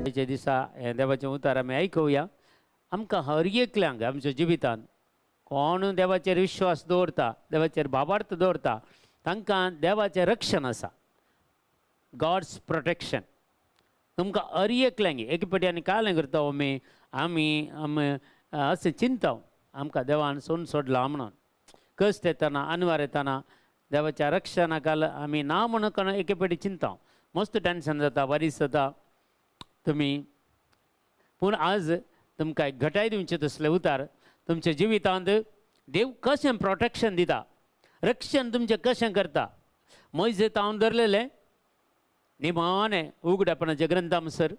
आयच्या दिसा हें देवाचें उतार आमी आयकुया. आमकां हर एकल्यांक आमच्या जिवितांत कोण देवाचेर विश्वास दवरता, देवाचेर भावार्थ दवरता, तांकां देवाचें रक्षण आसा, गॉड्स प्रोटेक्शन. तुमकां हर एकल्यांक एक पेटी आनी कालें करता आमी आमी आमी अशें चिंता, आमकां देवान सोडून सोडलां म्हणून. कश्ट येतना, अनवार येतना देवाच्या रक्षणाकाल आमी ना म्हणून एके पेटी चिंता, मस्त टेन्शन जाता, वारीस जाता तुमी. पूण आज तुमकां एक घटाय दिवचें तसलें उतार, तुमच्या जिवितांत देव कशें प्रोटेक्शन दिता, रक्षण तुमचें कशें करता. मोयजे तावन धरलेलें निमाणें उगडापणाच्या ग्रंथामसर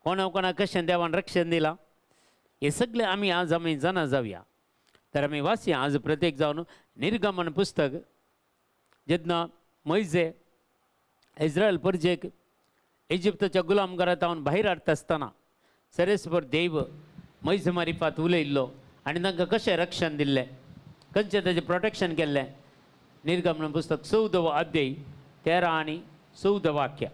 कोणा कोणा कशें देवान रक्षण दिलां, हें सगळें आमी आज आमी जाणा जावया. तर आमी वाचया आज प्रत्येक जावन निर्गमन पुस्तक. जेन्ना मोयजे इस्रायल परजेक इजिप्ताच्या गुलाम घरांत भायर हाडटा आसतना सरेस्पर देव मोयजे मारिफात उलयल्लो आनी तांकां कशें रक्षण दिल्लें, खंयचें ताजें प्रोटेक्शन केल्लें. निर्गमन पुस्तक 14वो अध्याय, 13 आनी 14 वाक्य.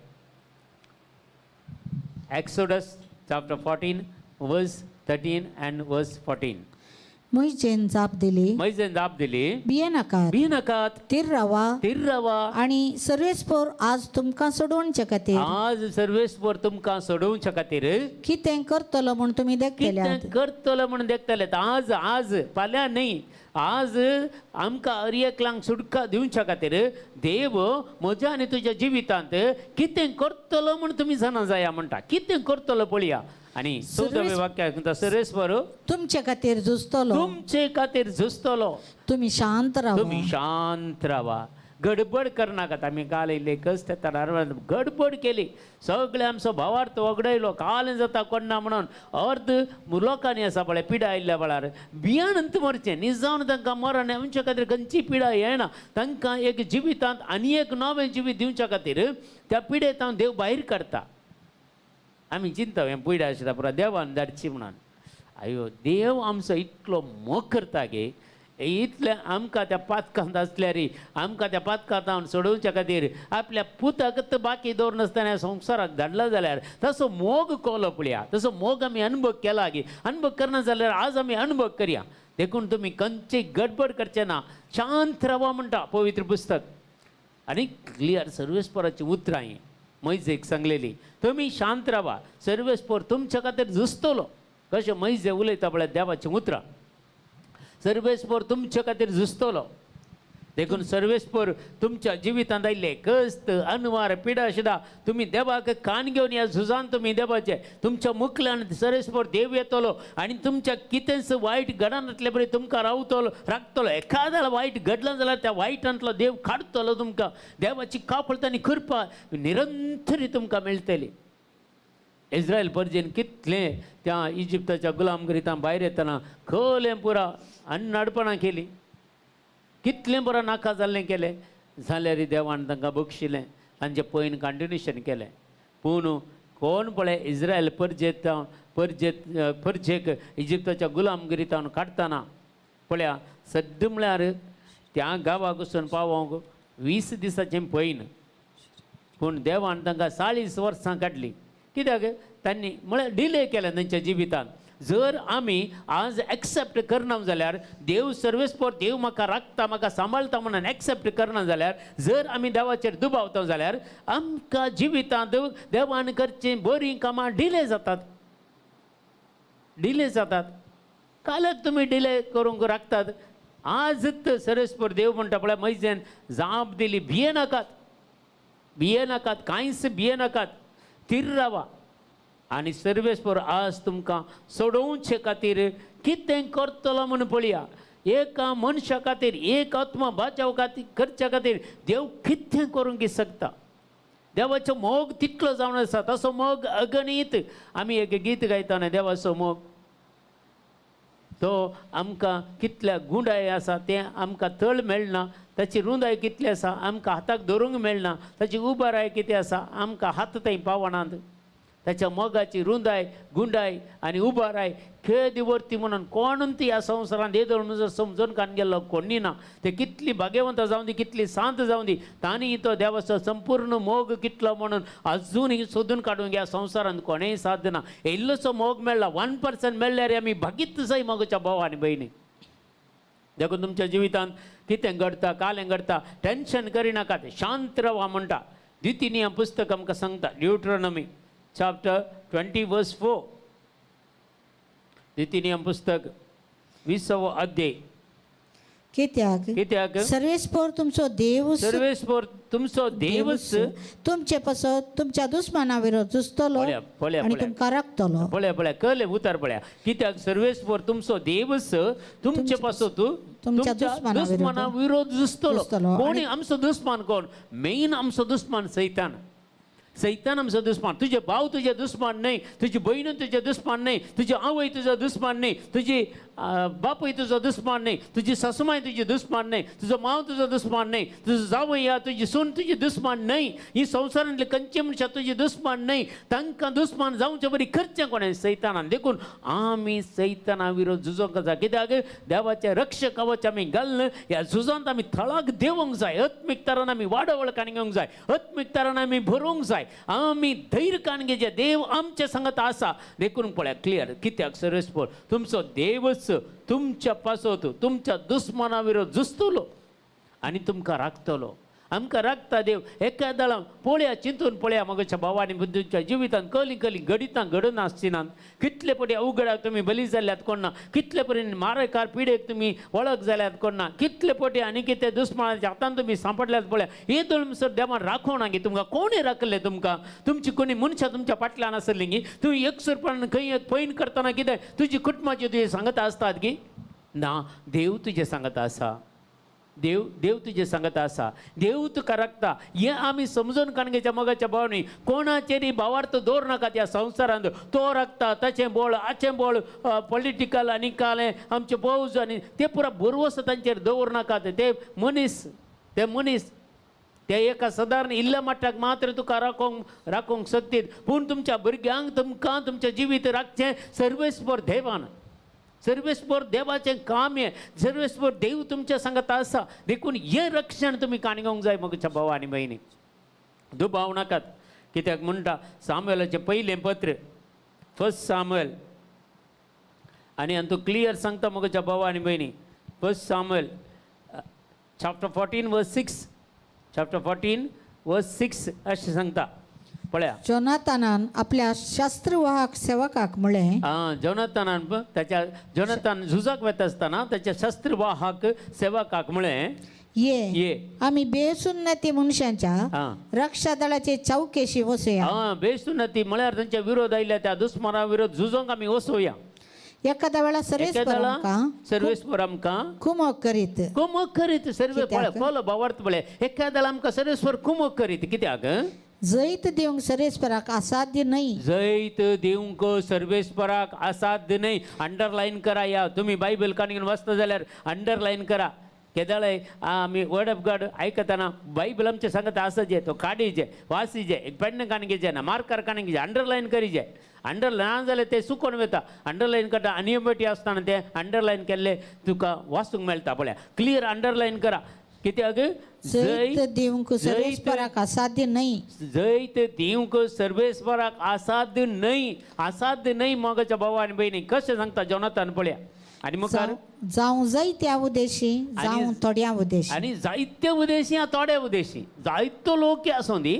Exodus chapter 14, verse 13 and verse 14. मोयजेन जाप दिली, मोयजेन जाप दिली, भियेनाकात, भिनाकात, थीर रावा थीर रावा आणि सर्वेस्पोर आज तुमकां सोडोवचे खातीर आज सर्वेस्पर तुमकां सोडोवच्या खातीर कितें करतलो म्हूण तुमी देखतल्यात. कितें करतलो म्हणून देखतले. आज, आज, फाल्यां न्ही, आज आमकां हर एकल्यांक सुटका दिवच्या खातीर देव म्हज्या आनी तुज्या जिवितांत कितें करतलो म्हूण तुमी जाणा जाया म्हणटा. कितें करतलो पळया. आनी 14वें वाक्य म्हणटा, सर्वेस्पर तुमचे खातीर झुजतलो, तुमचे खातीर झुजतलो, तुमी शांत रावा. तुमी शांत रावा, गडबड करनाकात. आमी काल येयले, कश्ट येता, गडबड केली, सगळे आमचो भावार्थ वगडयलो, काल जाता कोण्णा म्हणून. अर्द लोकांनी आसा पळय पिडा आयिल्ल्या वेळार भियानंत मरचें निजावन तांकां मरण येवच्या खातीर खंयची पिडा येना. तांकां एक जिवितांत आनी एक नवें जिवीत दिवच्या खातीर त्या पिडेंत देव भायर काडटा. आमी चिंता हें पिडा आशिल्ल्या पुरा देवान धाडची म्हणून. आयो, देव आमचो इतलो मोग करता गे, इतलें आमकां त्या पातकांत आसल्यार आमकां त्या पातकांत सोडोवच्या खातीर आपल्या पुताक बाकी दवरनासतना संवसाराक धाडला जाल्यार तसो मोग कोलो पळया. तसो मोग आमी अनुभव केला गे. अनुभव करना जाल्यार आज आमी अनुभव करया. देखून तुमी खंयची गडबड करचे ना, शांत रावा म्हणटा पवित्र पुस्तक. आनी क्लियर सर्वेस्पराची उतरां ही मोयजेक सांगलेली, तुमी शांत रावा, सर्वेस्पर तुमच्या खातीर झुजतलो. कशें मोयजे उलयता पळय देवाचीं उतरां, सर्वेस्पर तुमच्या खातीर झुजतलो. देखून सर्वेस्पर तुमच्या जिवितांत आयिल्ले कश्ट, अनवार, पिडा सुद्दां तुमी देवाक कान घेवन ह्या झुजान तुमी देवाचे तुमच्या मुखल्यान सर्वेस्पर देव येतलो आनी तुमच्या कितेंच वायट घडनातले परी तुमकां रावतलो, राखतलो. एखाद्या वायट घडलां जाल्यार त्या वायटांतलो देव काडटलो तुमकां. देवाची कापळत आनी कृपा निरंतरी तुमकां मेळटली. इस्रायल परजेन कितलें त्या इजिप्ताच्या गुलामगिरींत भायर येतना खोलें पुरा अन्नाडपणां केली, कितलें बरो नाका जाल्लें केलें, जाल्यार देवान तांकां बक्षिलें, तांचें पयन कंटिन्युएशन केलें. पूण कोण पळय इस्रायल परजेत परजेत परजेक इजिप्ताच्या गुलामगिरींत काडटना पळया, सद्द म्हळ्यार त्या गांवाक वचून पावोंक 20 दिसाचें पयन, पूण देवान तांकां 40 वर्सां काडलीं. कित्याक तांणी म्हळ्यार डिले केलें तांच्या जिवितांत. जर आमी आज एक्सेप्ट करना जाल्यार, देव सर्वेस्पर देव म्हाका राखता, म्हाका सांबाळटा म्हणून एक्सेप्ट करना जाल्यार, जर आमी देवाचेर दुबावता जाल्यार आमकां जिवितांत देवान करचीं बरीं कामां डिले जातात, डिले जातात. कालच तुमी डिले करूंक राखतात. आजच सर्वेस्पर देव म्हणटा पळय, मोयजेन जाप दिली, भिये नाकात, भिये नाकात, कांयच भिये नाकात, थीर रावा आनी सर्वेस्पर आज तुमकां सोडोवचे खातीर कितें करतलो म्हूण पळया. एका मनशा खातीर, एक आत्मा बाचाव खातीर करच्या खातीर देव कितें करूंक शकता. देवाचो मोग तितलो जावन आसा, तसो मोग अगणीत. आमी एक गीत गायतना देवाचो मोग तो आमकां कितल्या गुंडाय आसा तें आमकां तळ मेळना, ताची रुंदाय कितली आसा आमकां हाताक धरूंक मेळना, ताची उबाराय कितें आसा आमकां हात थंय पावनात. ताच्या मोगाची रुंदाय, गुंडाय आनी उबाराय खेद वरती म्हणून कोण ती ह्या संवसारांत येदोळ म्हणून समजून कान गेल्लो कोणी ना. ते कितली भाग्यवंत जावं दी, कितली शांत जावं दी, तांणी तो देवाचो संपूर्ण मोग कितलो म्हणून अजूनही सोदून काडूंक ह्या संवसारांत कोणेय साध्य ना. इल्लोसो मोग मेळ्ळा, 1% मेळ्ळ्यार आमी भागीत जाय मोगाच्या भाव आनी भयणी. देखून तुमच्या जिवितांत कितें घडटा, कालें घडटा, टेन्शन करिनाकात, शांत रावा म्हणटा. द्वितीय पुस्तक आमकां सांगता, ड्युट्रोनॉमी चॅप्टर 20 वर्स 4, द्वितीय पुस्तक 20वो अध्याय. कित्याक कित्याक सर्वेस्पोर तुमचो देव सर्वेस्पोर तुमचो देवच तुमचे पासत तुमच्या दुस्माना विरोध झुजतलो पळया, पळया, आनी पळया. तुमकां राखतलो. पळया पळया कळलें उतर पळया. कित्याक सर्वेस्पोर तुमचो देवच तुमचे पासत तुमच्या दुस्माना विरोध दुस्माना विरोध झुजतलो. झुजतलो. कोणी आमचो दुस्मान? कोण मेन आमचो दुस्मान? सैतान. सैतान आमचो दुस्मान. तुजे भाव तुजे दुस्मान न्हय, तुजी भयण तुजे दुस्मान न्हय, तुजी आवय तुजो दुस्मान न्हय, तुजी बापूय तुजो दुस्मान न्हय, तुजी सासुमाय तुजी दुस्मान न्हय, तुजो माव तुजो दुस्मान न्हय, तुजो जावय या तुजी सून तुजी दुस्मान न्हय. ही संवसारांतली खंयची मनशां तुजी दुस्मान न्हय. तांकां दुस्मान जावचे बरी करचें कोणें? सैतानान. देखून आमी सैताना विरोध झुजोंक जाय. कित्याक देवाचें रक्षक कवच आमी घालून ह्या झुजांत आमी थळाक देंवोंक जाय. आत्मीक तरान आमी वाडवळ काणी घेवंक जाय, आत्मीक तरान आमी भरोवंक जाय, आमी धैर्य काण घेवचें, देव आमचे सांगत आसा. देखून पळया क्लियर, कित्याक सर्वेस्पोर तुमचो देवच तुमच्या पासत तुमच्या दुस्माना विरोध झुजतलो आनी तुमकां राखतलो. आमकां राखता देव. एका दळां पळया, चिंतून पळया मगच्या भावांनी, तुमच्या जिवितांत कली कली घडितां घडून आसचिनात. कितले पटी अवघडाक तुमी बली जाल्यात कोण ना, कितले पटी मारेकार पिडेक तुमी वळख जाल्यात कोण ना, कितले पटी आनी कितें दुस्मानाच्या हातान तुमी सांपडल्यात पळया. हे दोन सर देवान राखोवना गी तुमकां? कोणें राखलें तुमकां? तुमची कोणी मनशां तुमच्या फाटल्यान आसली गी? तुमी एकसुरपणान खंय एक पयण करतना कितें तुजी कुटुंबाची तुजें सांगत आसतात गी? ना, देव तुजें सांगत आसा. देव देव तुजें सांगत आसा. देव तुका राखता हें आमी समजून काणगेच्या मोगाच्या भावांनी. कोणाचेरय भावार्थ दवर नाका त्या संवसारांत. तो राखता, ताचें बळ, हाचें बळ, पॉलिटिकल आनी कालें आमचें फौज आनी ते पुरा भरवंसो तांचेर दवर नाकात. ते मनीस, ते मनीस ते एका सदारण इल्ल्या मट्टाक मात्र तुका राखोवंक राखोवंक शकतीत. पूण तुमच्या भुरग्यांक, तुमकां तुमचें जिवीत राखचें सर्वेस्पर देवान. सर्वेस्पर देवाचें काम हें. सर्वेस्पर देव तुमच्या सांगत आसा. देखून हें रक्षण तुमी काणी घेवंक जाय म्हज्या भाव आनी भयणी. दुबाव नाकात. कित्याक म्हणटा सामुएलाचें पयलें पत्र, फर्स्ट सामुएल, आनी हातूंत क्लियर सांगता म्हज्या भाव आनी भयणी. First Samuel chapter 14 verse 6, chapter 14 verse 6 अशें सांगता पळया. जोनातानान आपल्या शास्त्रवाहक सेवकाक म्हळें, आं, जोनातानान ताच्या जोनातान झुजाक वता आसतना ताच्या शस्त्रवाहक सेवकाक म्हळें, ये ये आमी बेसुन्नती मनशांच्या आं रक्षा दळाचे चौकेशी वचुया. आं, बेसुन्नती म्हळ्यार तांच्या विरोध आयल्या त्या दुस्माना विरोध झुजोंक आमी वचोया. एखाद्या वेळा सर्वेस्पर आमकां सर्वेस्पर आमकां कुमोक करीत. कुमक करीत. सर्वे पळय कित्याक? कोलो भावार्थ पळय, एखाद्या आमकां सर्वेस्पर कुमक करीत. कित्याक? जैत दिवंक सर्वेस्पराक असाध्य न्हय. जैत दिवंक सर्वेस्पराक असाध्य न्हय. अंडरलायन करा. या तुमी बायबल काणी वाचता जाल्यार अंडरलायन करा. केदळे आमी वर्ड ऑफ गॉड आयकतना बायबल आमचें सांगता आसा जे तो काडीजे, वासीजे, एक पेन्न काणी घेवचे ना, मार्कर काणी घेवचे, अंडरलायन करीजे. अंडर ना जाल्यार ते सुकोन वता. अंडरलायन करता आनी बेटी आसतना ते अंडरलायन केल्ले तुका वाचूंक मेळटा. पळया क्लियर अंडरलायन करा. कित्याक? जैत दिवंक सर्वेस्पराक असाध्य न्हय. जैत दिवंक सर्वेस्पराक असाध्य न्हय. असाध्य न्हय मोगाच्या भावा आनी भयणी. कशें सांगता जोनातान पळया आनी मुखार. जावं जायत्या उदेशी, जावं थोड्या उदेशी. आनी जायते उदेशी या थोडे उदेशी, जायतो लोक आसूं दी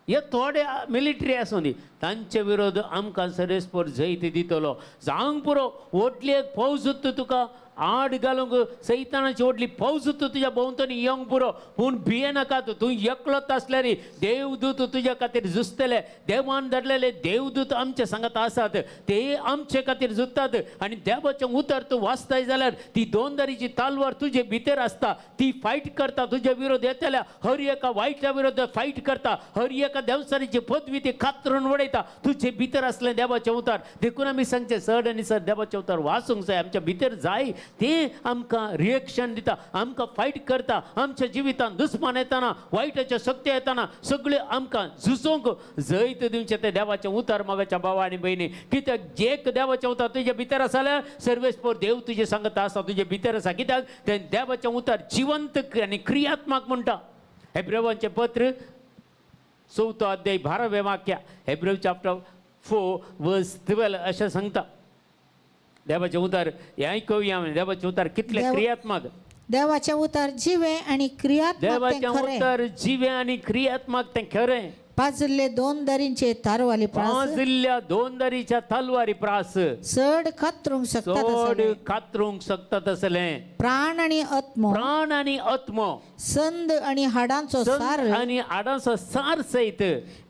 हे थोडे मिलिटरी आसूं दी, तांचे विरोध आमकां सर्वेस्पर जैत दितलो. जावंक पुरो व्हडली एक फौज तुका आड घालूंक, सैतानाची व्हडली फौज तुज्या भोंवतणी येवंक पुरो, पूण भियेनाका. तूं एकलोच आसल्यार देवदूत तुज्या खातीर झुजतले. देवान धाडलेले देवदूत आमचे सांगत आसात, ते आमचे खातीर झुजतात. आनी देवाचें उतर तूं वाचताय जाल्यार ती दोन दारीची तालवार तुजे भितर आसता, ती फायट करता तुजे विरोध येतल्या हर एका वायटा विरोध फायट करता, हर एका देवसारीची पदवी ती कातरून उडयता. तुजे भितर आसलें देवाचें उतर. देखून आमी सांगचें चड आनी चड देवाचें उतर वाचूंक जाय, आमच्या भितर जाय. तें आमकां रिएक्शन दिता, आमकां फायट करता. आमच्या जिवितांत दुस्मान येताना, वायटाच्यो शक्ती येताना, सगळ्यो आमकां झुजोंक जैत दिवचें तें देवाचें उतर मोगाच्या भावा आनी भयणी. कित्याक एक देवाचें उतर तुजे भितर आसा जाल्यार सर्वेस्पर देव तुजे सांगता आसा, तुजे भितर आसा. कित्याक तें देवाचें उतर जिवंत आनी क्रियात्मक म्हणटा. हेब्रेवांचें पत्र चवथो अध्याय 12वें वाक्य, हेब्रेव चॅप्टर 4 वर्स 12 अशें सांगता. देवाचें उतर हें आयकुया आमी. देवाचें उतर कितलें क्रियात्मक. देवाचें उतर जिवें आनी क्रियात्मक तें देवाचें खरें. उतर जिवें आनी क्रियात्मक तें खरें. पाजिल्ले दोन दरींचे तारवाली प्रास पाजिल्ल्या दोन दरीच्या तलवारी प्रास चड कातरूंक शकता चड तसलें. कातरूंक शकता तसलें. प्राण आनी आत्मो, प्राण आनी आत्मो, संद आनी हाडांचो संत सार आनी हाडांचो सार सयत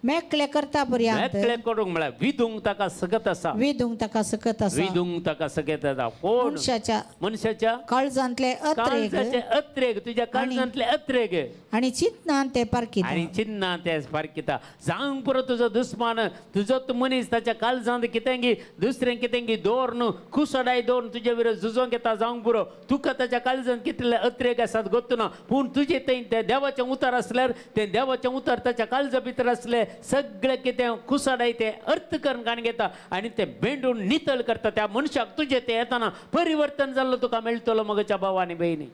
मेकळे करता पर्यंत मेकळे करूंक म्हळ्यार विदूंक ताका सकत आसा. विदूंक ताका सकत आसा. विदूंक ताका सकत आसा. कोण? मनशाच्या मनशाच्या काळजांतले अत्रेग काळजाचे अत्रेग, तुज्या काळजांतले अत्रेग आनी चिंतनान ते पारखिता. आनी चिन्ना ते पारखिता. जावंक पुरो तुजो दुस्मान, तुजो तो मनीस ताच्या काळजांत कितेंगी दुसरें कितेंगी दवरून कुसडाय दवरून तुजे विरोध झुजोंक येता जावंक पुरो. तुका ताच्या काळजांत कितले अत्रेग आसात गोत्तू ना, पूण तुजे थंय तें देवाचें उतर आसल्यार तें देवाचें उतर ताच्या काळजा भितर आसलें सगळें कितें कुसडाय तें अर्थ करून काण घेता आनी तें बेंडून नितळ करता. त्या मनशाक तुजें तें येताना परिवर्तन जाल्लो तुका मेळटलो मगच्या भाव आनी भयणी.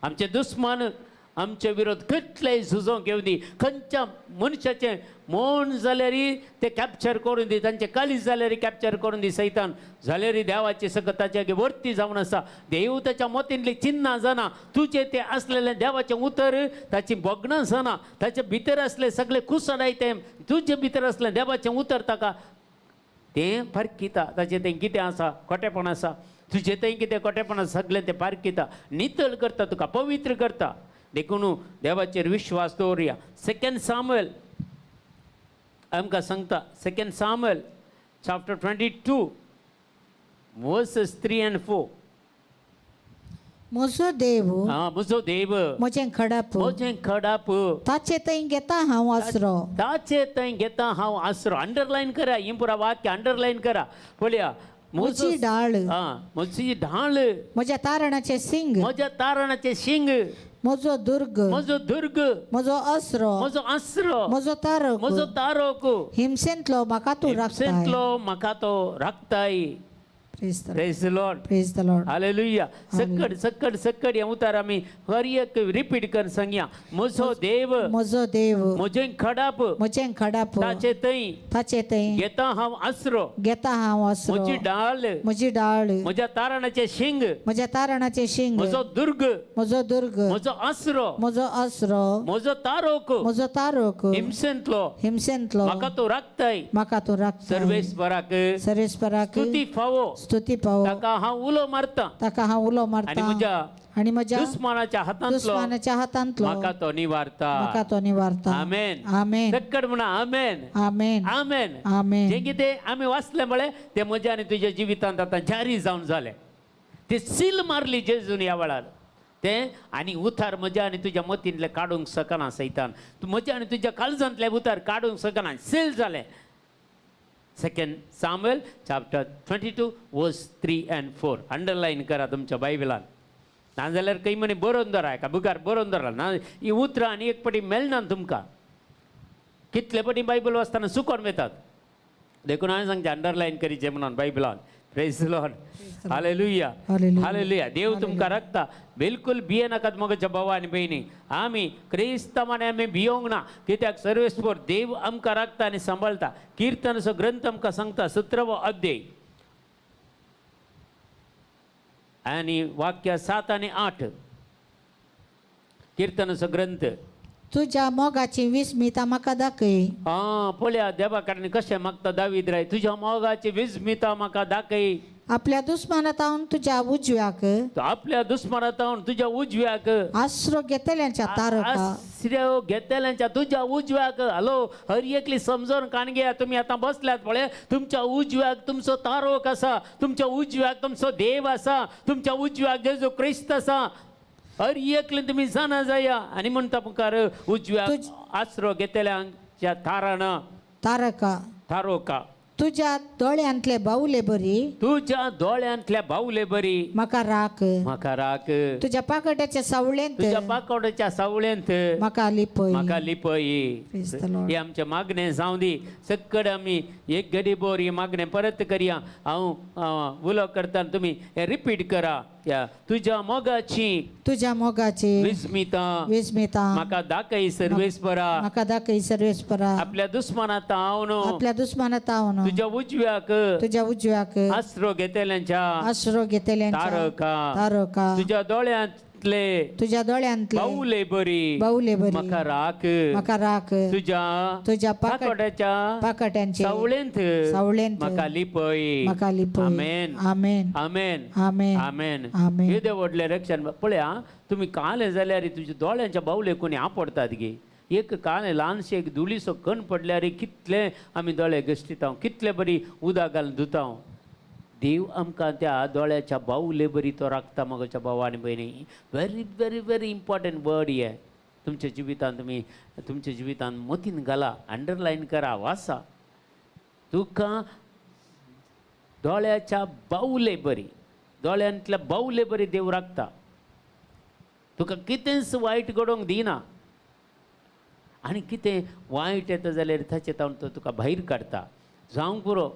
आमचे दुस्मान आमचे विरोध कितलेय झुजोंक येवं दी, खंयच्या मनशाचें मन जाल्यारय ते कॅप्चर करून दी, तांचें काळीज जाल्यारय कॅप्चर करून दी सैतान, जाल्यारय देवाची सकत ताच्या लागीं वर्ती जावन आसा. देव ताच्या मतींतलीं चिन्नां जाणा, तुजें तें आसलेलें देवाचें उतर ताची भोगणां जाणा, ताचे भितर आसले सगळे कुसडाय तें तुजे भितर आसलें देवाचें उतर ताका तें फारकिता. ताचें तें कितें आसा खोटेपण आसा, तुजें थंय कितें खोटेपण आसा सगळें तें पारखिता, नितळ करता, तुका पवित्र करता. देखून देवाचेर विश्वास दवरुया. सेकंड सामुएल आमकां सांगता, second Samuel chapter 22 verses 3 and 4. म्हजो देव आं, म्हजो देव म्हजें खडप, म्हजें खडाप, ताचे थंय घेता हांव आसरो. ताचे थंय घेता हांव आसरो. अंडरलायन करा ही पुरा वाक्य, अंडरलायन करा. पळया, म्हजी डाळ, आं, म्हजी ढाळ, म्हज्या तारणाचें सिंग, म्हज्या तारणाचें शिंग, म्हजो दुर्ग, म्हजो दुर्ग, म्हजो आसरो, म्हजो आसरो, म्हजो तारक, म्हजो तारोक, हिंसेंतलो म्हाका तूं राखताय. हिंसेंतलो म्हाका तो राखताय. Praise the Lord. Praise the Lord. Praise the Lord. Hallelujah. सक्कड सक्कड सक्कड हें उतर आमी हर एक रिपीट कर सांगया. म्हजो देव म्हजो देव म्हजें खडाप, म्हजें खडाप, ताचे थंय ताचे थंय घेता हांव आसरो, घेता हांव आसरो, म्हजी डाळ, म्हजी डाळ, म्हज्या तारणाचें शिंग, म्हज्या तारणाचें शिंग, म्हजो दुर्ग, म्हजो दुर्ग, म्हजो आसरो, म्हजो आसरो, म्हजो तारोक, म्हजो तारोक, हिंसेंतलो हिंसेंतलो म्हाका तो राखताय. म्हाका तूं राखताय. सर्वेस्पराक सर्वेस्पराक स्तुती फावो, स्तुती पावो, ताका हांव उलो मारता, ताका हांव उलो आनी मारता, म्हज्या आनी म्हज्या दुस्मानाच्या हातांतलो दुस्मानाच्या हातांतलो म्हाका तो निवारता. म्हाका तो निवारता. आमेन. आमेन. सक्कड म्हणा आमेन. आमेन. आमेन. आमेन. जें कितें आमी वाचलें पळय तें म्हज्या आनी तुज्या जिवितांत आतां जारी जावन जालें. ते सील मारली जेजून ह्या वेळार तें, आनी उतार म्हज्या आनी तुज्या मतींतलें काडूंक शकना सैतान, तूं म्हज्या आनी तुज्या काळजांतलें उतार काडूंक शकना, सील जालें. Second Samuel chapter 22 verse 3 and 4 underline करा तुमच्या बायबलान, नाजाल्यार खंय म्हणी बरोवन दवरा, एका बुकार बरोवन दवरा. ना ही उतरां आनी एक पटी मेळना तुमकां, कितले पटी बायबल वाचतना चुकोन वतात. देखून हांवें सांगचें अंडरलायन करीचें म्हणून बायबलान. Praise Lord. Hallelujah. Hallelujah. Hallelujah. देव तुमकां राखता. बिलकुल भियेनाकात म्हज्या भावा आनी भयणी. आमी क्रिस्तांवांनी आमी भियोंक ना, कित्याक सर्वेस्पर देव आमकां राखता आनी सांबाळटा. किर्तनाचो ग्रंथ आमकां सांगता 17वो अध्याय आनी वाक्य 7 आनी 8. किर्तनाचो ग्रंथ. तुज्या मोगाची विस्मिता म्हाका दाखय. आं, पळया देवा कडेन कशें मागता दावीद राय, तुज्या मोगाची विस्मिता म्हाका दाखय. आपल्या दुस्मानातावन तुज्या उजव्याक, तो आपल्या दुस्मानातावन तुज्या उजव्याक आसरो घेतल्यांच्या तारका, आश्रय घेतल्यांच्या तुज्या उजव्याक. हॅलो, हर एकली समजून काण घेया. तुमी आतां बसल्यात पळय, तुमच्या उजव्याक तुमचो तारोक आसा, तुमच्या उजव्याक तुमचो देव आसा, तुमच्या उजव्याक जेजू क्रिस्त आसा. हर एकले तुमी जाणा जाया. आनी म्हणटा मुखार उजव्याक आसरो घेतल्यांच्या ताराणा तारका तारोका, तुज्या दोळ्यांतले बावले बरी तुज्या दोळ्यांतल्या बावले बरी म्हाका राख. म्हाका राख. तुज्या पाकट्याच्या सावळेंत तुज्या पाकोड्याच्या सावळेंत म्हाका लिपय. म्हाका लिपय. Praise the Lord. हे आमचें मागणें जावं दी. सक्कड आमी एक गरीबोर ही मागणें परत करया. हांव उलो करतना तुमी हें रिपीट करा. या तुज्या मोगाची तुज्या मोगाची विस्मिता विस्मिता म्हाका दाखय सर्वेस्परा. म्हाका दाखय सर्वेस्परा. आपल्या दुस्मना तावन आपल्या दुस्माना तावन तुज्या उजव्याक तुज्या उजव्याक आसरो घेतल्यांच्या आसरो घेतल्यांच्या तारका तारका तुज्या दोळ्यांतले तुज्या दोळ्यांतले बावले बरी बावले बरी म्हाका राख. म्हाका राख. तुज्या तुज्या पाकोड्याच्या पाकट्यांचे सावळेंत सावळेंत म्हाका लिपय. म्हाका लिपय. आमेन. आमेन. आमेन. आमेन. आमेन. आमेन. येदे व्हडलें रक्षण पळया तुमी कालें जाल्यार तुज्या दोळ्यांच्या बावले कोणी आपडतात गे. एक कालें ल्हानशें एक धुळीचो कण पडल्यार कितले आमी दोळे घश्टिता, कितले बरी उदक घालून धुता. देव आमकां त्या दोळ्याच्या बावले बरी तो राखता. मगोच्या भाव आनी भयणी, very very very important word हे तुमच्या जिवितांत तुमी तुमच्या जिवितांत मतीन घाला, अंडरलायन करा, वाचा. तुका दोळ्याच्या बावले बरी, दोळ्यांतल्या बावले बरी देव राखता. तुका कितेंच वायट घडोवंक दिना आनी कितें वायट येता जाल्यार ताचे तावन तो तुका भायर काडटा. जावंक पुरो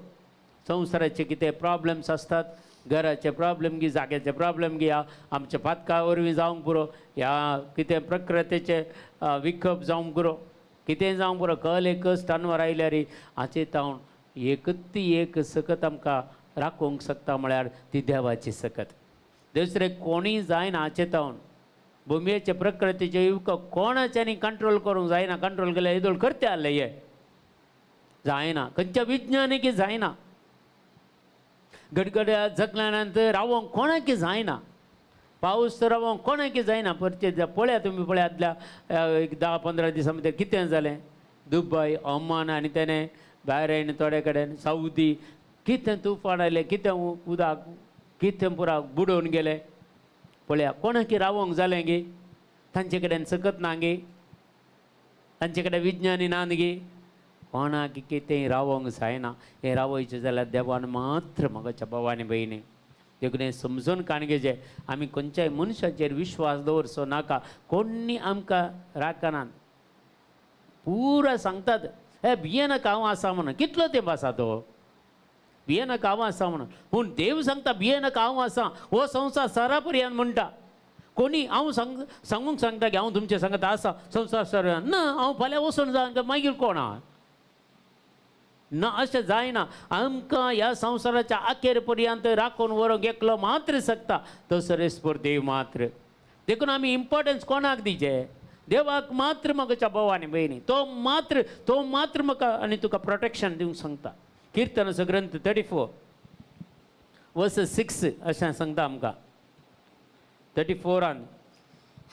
संवसाराचे कितें प्रॉब्लम्स आसतात, घराचे प्रॉब्लम गी, जाग्याचे प्रॉब्लम गी, आमच्या पातका वरवीं जावंक पुरो, ह्या कितें प्रकृतीचें विकप जावंक पुरो, कितें जावंक पुरो, कल एकच तानवर आयल्यार हाचे तावन एकच एक सकत आमकां राखूंक शकता म्हळ्यार ती देवाची सकत. दुसरें कोणीय जायना. हाचे तावन भुमयेचे प्रकृतीचे युवक कोणाच्यानी कंट्रोल करूंक जायना. कंट्रोल केल्यार येदोळ करते आहले हे जायना, खंयच्या विज्ञानिकी जायना. गडगड्या जगल्या रावोंक कोणाकी जायना, पावस रावोंक कोणाकी जायना. परते पळया तुमी, पळया आदल्या एक 10-15 दिसां भितर कितें जालें, दुबय, ओमान आनी तेणें बाहरेन थोडे कडेन सावदी कितें तुफान आयलें, कितें उदक कितें पुरा बुडोवन गेलें. पळया कोणाकी रावोंक जालें गे, तांचे कडेन सकत ना गे, तांचे कडेन विज्ञानी ना गे, कोणाक कितें रावोंक जायना. हें रावयचें जाल्यार देवान मात्र म्हाका भाव आनी भयणी. देखून हें समजून काणगेचें आमी खंयच्याय मनशाचेर विश्वास दवरचो नाका. कोणी आमकां राखनात, पुरा सांगतात हे भियेनाका हांव आसा म्हणून. कितलो तेंप आसा तो भियेनाका हांव आसा म्हणून, पूण देव सांगता भियेनाका हांव आसा. हो संवसार सरापर्यान म्हणटा कोणी हांव सांगूंक सांगता की हांव तुमचे सांगता आसा संवसार सर ना, हांव फाल्यां वचून जावन मागीर कोण आहा ना, अशें जायना. आमकां ह्या संवसाराच्या अखेर पर्यंत राखून व्हरूंक एकलो मात्र शकता, तो सरेस्पर देव मात्र. देखून आमी इम्पोर्टन्स कोणाक दिवचें, देवाक मात्र म्हाका भाव आनी भयणी. तो मात्र, तो मात्र म्हाका आनी तुका प्रोटेक्शन दिवंक सांगता. किर्तनाचो ग्रंथ 34:6 अशें सांगता आमकां. 34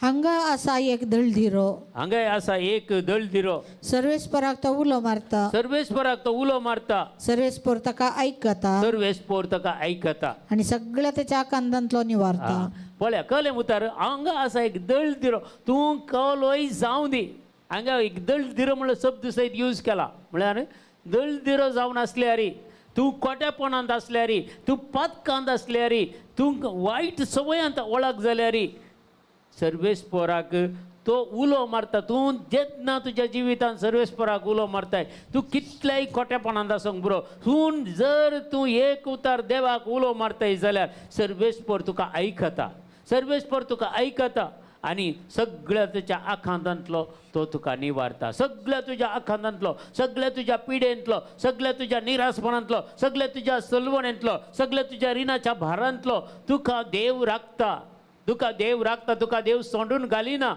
हांगा आसा एक दळदिरो. हांगा आसा एक दळदिरो. सर्वेस्पराक तो उलो मारता. सर्वेस्पराक तो उलो मारता. सर्वेस्पर ताका आयकता. सर्वेस्पोर ताका आयकता आनी सगळ्या तेच्या आकांतांतलो निवारता. पळया कळ्ळें उतार, हांगा आसा एक दळदिरो, तूं कलोय जावं दी. हांगा एक दळदिरो म्हणल्यार शब्द सयत यूज केला, म्हळ्यार दळदिरो जावन आसल्यार, तूं कोट्यापणांत आसल्यार, तूं पातकांत आसल्यार, तूं वायट संवयांत वळख जाल्यार सर्वेस्पोराक तो उलो मारता. तूं जेन्ना तुज्या जिवितांत सर्वेस्पोराक उलो मारताय, तूं कितल्याय खोटेपणांत आसूंक पुरो, तूं जर तूं एक उतार देवाक उलो मारताय जाल्यार सर्वेस्पोर तुका आयकता, सर्वेस्पोर तुका आयकता आनी सगळ्या तुज्या आखांतांतलो तो तुका निवारता. सगळ्या तुज्या आखांतांतलो, सगळ्या तुज्या पिडेंतलो, सगळ्या तुज्या निरासपणांतलो, सगळ्या तुज्या सलवणेंतलो, सगळ्या तुज्या रिणाच्या भारांतलो तुका देव राखता, तुका देव राखता, तुका देव सोंडून घालिना.